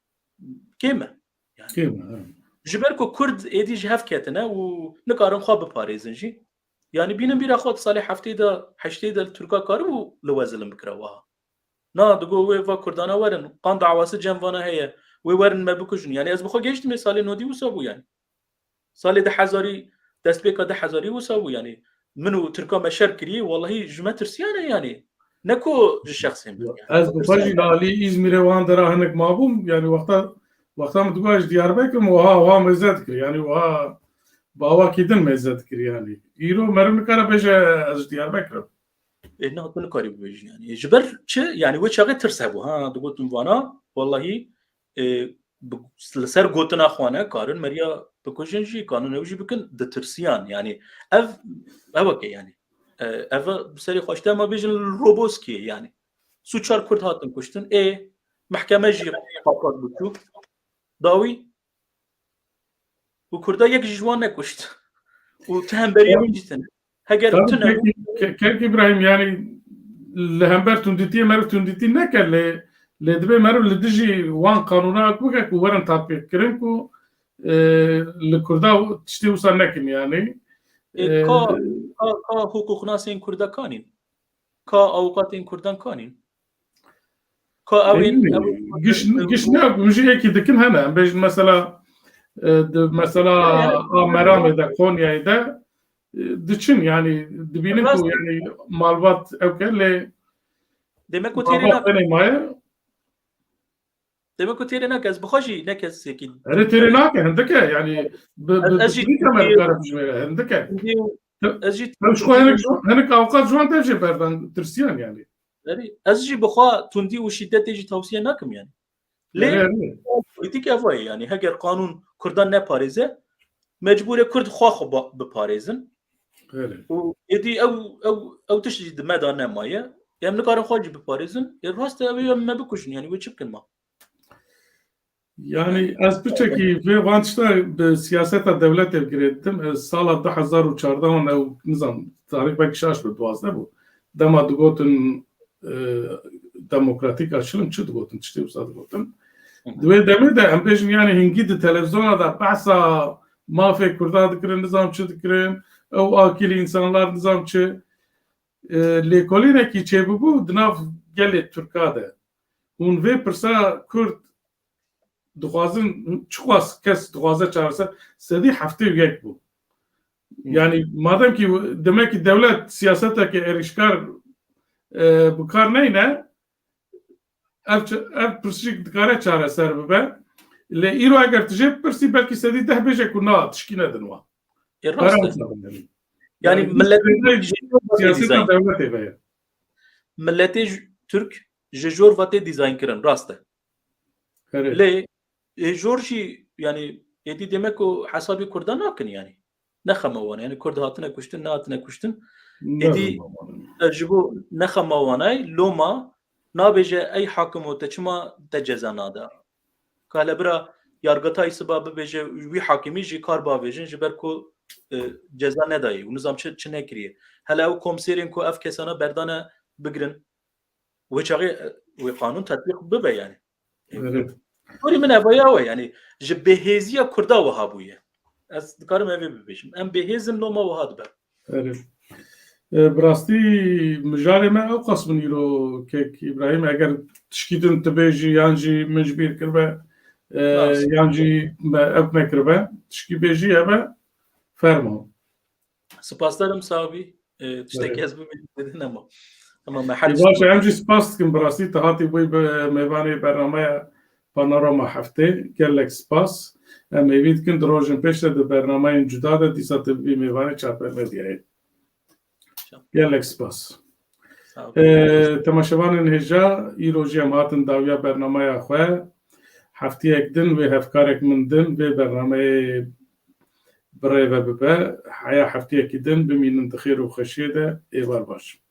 kêm e. Yani Kêm e, evet. Ji ber ku Kurd êdî ji hev ketine û nikarin xwe biparêzin jî. Yani bînin bîra xwe di salê heftê de, heştê de li Tirka karibû li we zilim bikira wiha. Na, digo wê va Kurdana werin, qan dawası cem vana heye, wê werin me bikujin. Yani ez bi xwe gehiştime salê nodî wisa bû yani. Salê di hezarî, destpêka di hezarî wisa bû yani. Min û Tirka me şer kiriye, wallahî ji me tirsiyane yani. Ne ku ji şexsên min yani. Ez bi xwe jî li alî Îzmîrê wan dera hinek mabûm, yani wexta, wexta min digo ez ji Diyarbekir im, wiha, wiha mêze dikir, yani wiha bi awakî din mêze dikir yani. Îro meriv nikare bêje ez ji Diyarbekir im. Ê, na, tu nikarî bibêjî yani. Ji ber çi? Yani wê çaxê tirs hebû. Ha, digotin vana, wallahî, e, bi, li ser gotina xwe ne, karin meriya bikujin jî, kanin ew jî bikin, ditirsiyan. Yani ev, ev weke yani. E, ev bi serê xwe işte, ma bêjin Roboskiyê yani. Sû çar Kurd hatin kuştin. Ê, mehkeme jî papat bû çû. Dawî û Kurda yek jî ji wan nekuşt. Û ti hemberî Tabii. wî jî tune. Heger Tabii, tune bû. Kek, Kek İbrahim, yani li hember tundîtiyê meriv tundîtî neke, lê, lê divê meriv li dijî wan qanûna bike ku werin tatbîqkirin ku, e, li Kurda tiştê wisa nekin yani. Ê, E, ka, ka, ka hukuknasên Kurda kanîn? Ka awukatên Kurdan kanîn? Ka ew ên, Ê, ew ên giş, giş ne, min jî êkî dikin hene. Em bêjin mesela, e, di mesela Ya, ya. a Meramê de, Konyayê de, e, diçin yani, dibînin Rast. ku yani malbat ew ke lê Demek ku têrê malbat nake. tenê maye. Demek ku têrê nake, ez bi xwe jî ne kesekî Erê têrê nake, hindike yani bi, Ez, bi, ez jî bi, bi, hindike. ez jî Ew ji xwe hinek, hinek awqat ji wan dev jê berdan tirsiyan yani. Erê, ez jî bi xwe tundî û şîdetê jî tewsiye nakim yani. Lê Erê, erê. polîtîk ev e yani, heger qanûn Kurdan neparêze, mecbûr e Kurd xwe xwe ba-, biparêzin. Erê. Û êdî ew, ew, ew tişt jî di me de nemaye. Em nikarin xwe jî biparêzin. Ê, rast e, ew ê em me bikujin yani, wê çi bikin ma? Yani ez piçekî vê van tişta bi siyaseta dewletê girê didim. Ez sala du hezar û çardeh wan ew nizam tarîx belkî şaş bi duwazdeh bû. Dema digotin, e, demokratîk açılım çi digotin, tiştê wisa digotin. Hı hı. Di wê demê de em bêjin yani hingî di televizyona de behsa mafê Kurda dikirin, nizam çi dikirin, ew akîlî însanlar nizam çi. E, lêkolînekî çêbûbû di nav gelê Tirka de. Hûn vê pirsa Kurd dixwazin, çiqas kes dixwaze çareser, sedî heftê û yek bû. Hmm. Yani madem ki demek ki dewlet siyaseteke êrîşkar, e, bi kar neyne, ev ç-, ev pirsîk dikare çareser bibe. Lê îro eger tu jê bipirsî, belkî sedî deh bêje ku na, tişkî nedin wan. E, rast e. Pere wisa bidin. Yani Yani millet siyaseta dewletê ve ye. Milletê j-, Türk ji jor ve tê dizayn kirin, rast e. Erê. Lê, ê, jor jî, yani, êdî demek ku hesabê Kurdan nakin, yani. Ne xema wan, yani, Kurd hatine kuştin, nehatine kuştin. Ne Êdî, xema wan. e, ji bo ne xema wan, ey, loma nabêje, ey hakim o, te çima te ceza nada? Ka hele bira yargıtay siba bibêje, wî hakimî jî kar bavêjin, ji ber ku, e, ceza nedayê û nizam çi, çi nekiriye. Hele ew komiserên ku ev kesana berdane bigirin, wê çaxê, e, wê qanûn tetbîq bibe yani. Erê. Gorî min ev ya we yani, ji bêhêziya Kurda wiha bûye. Ez dikarim evê bibêjim. Em bêhêzin loma wiha dibe. Erê. E, bi rastî mijarê me ew qas min îro kek Îbrahîm, eger tişkî din tu bêjî yan jî min ji bîr kiribe, e, Rast. Yan jî me ev nekiribe, tişkî bêjî hebe, fermo. Spasdarim sabî. E, tiştekî Erê. Ez bibêjim dedi nema. Ama me her Ê, baş e, em jî spas dikin, bi rastî tu hatî bûyî bi mêvanê bernameya Panorama Heftê. Gelek spas. Em hêvî dikin di rojên pêş de di bernameyên cuda de dîsa tu bibî mêvanê Çarpel Medyayê. Gelek spas. Sağ ol. Ee, temaşevanên hêja, îro jî em hatin dawiya bernameya xwe. Heftiyek din wê hevkarek min din vê bernameyê bi rê ve bibe. Heya heftiyekî din bimînin di xêr û xweşiyê de. Êvar baş.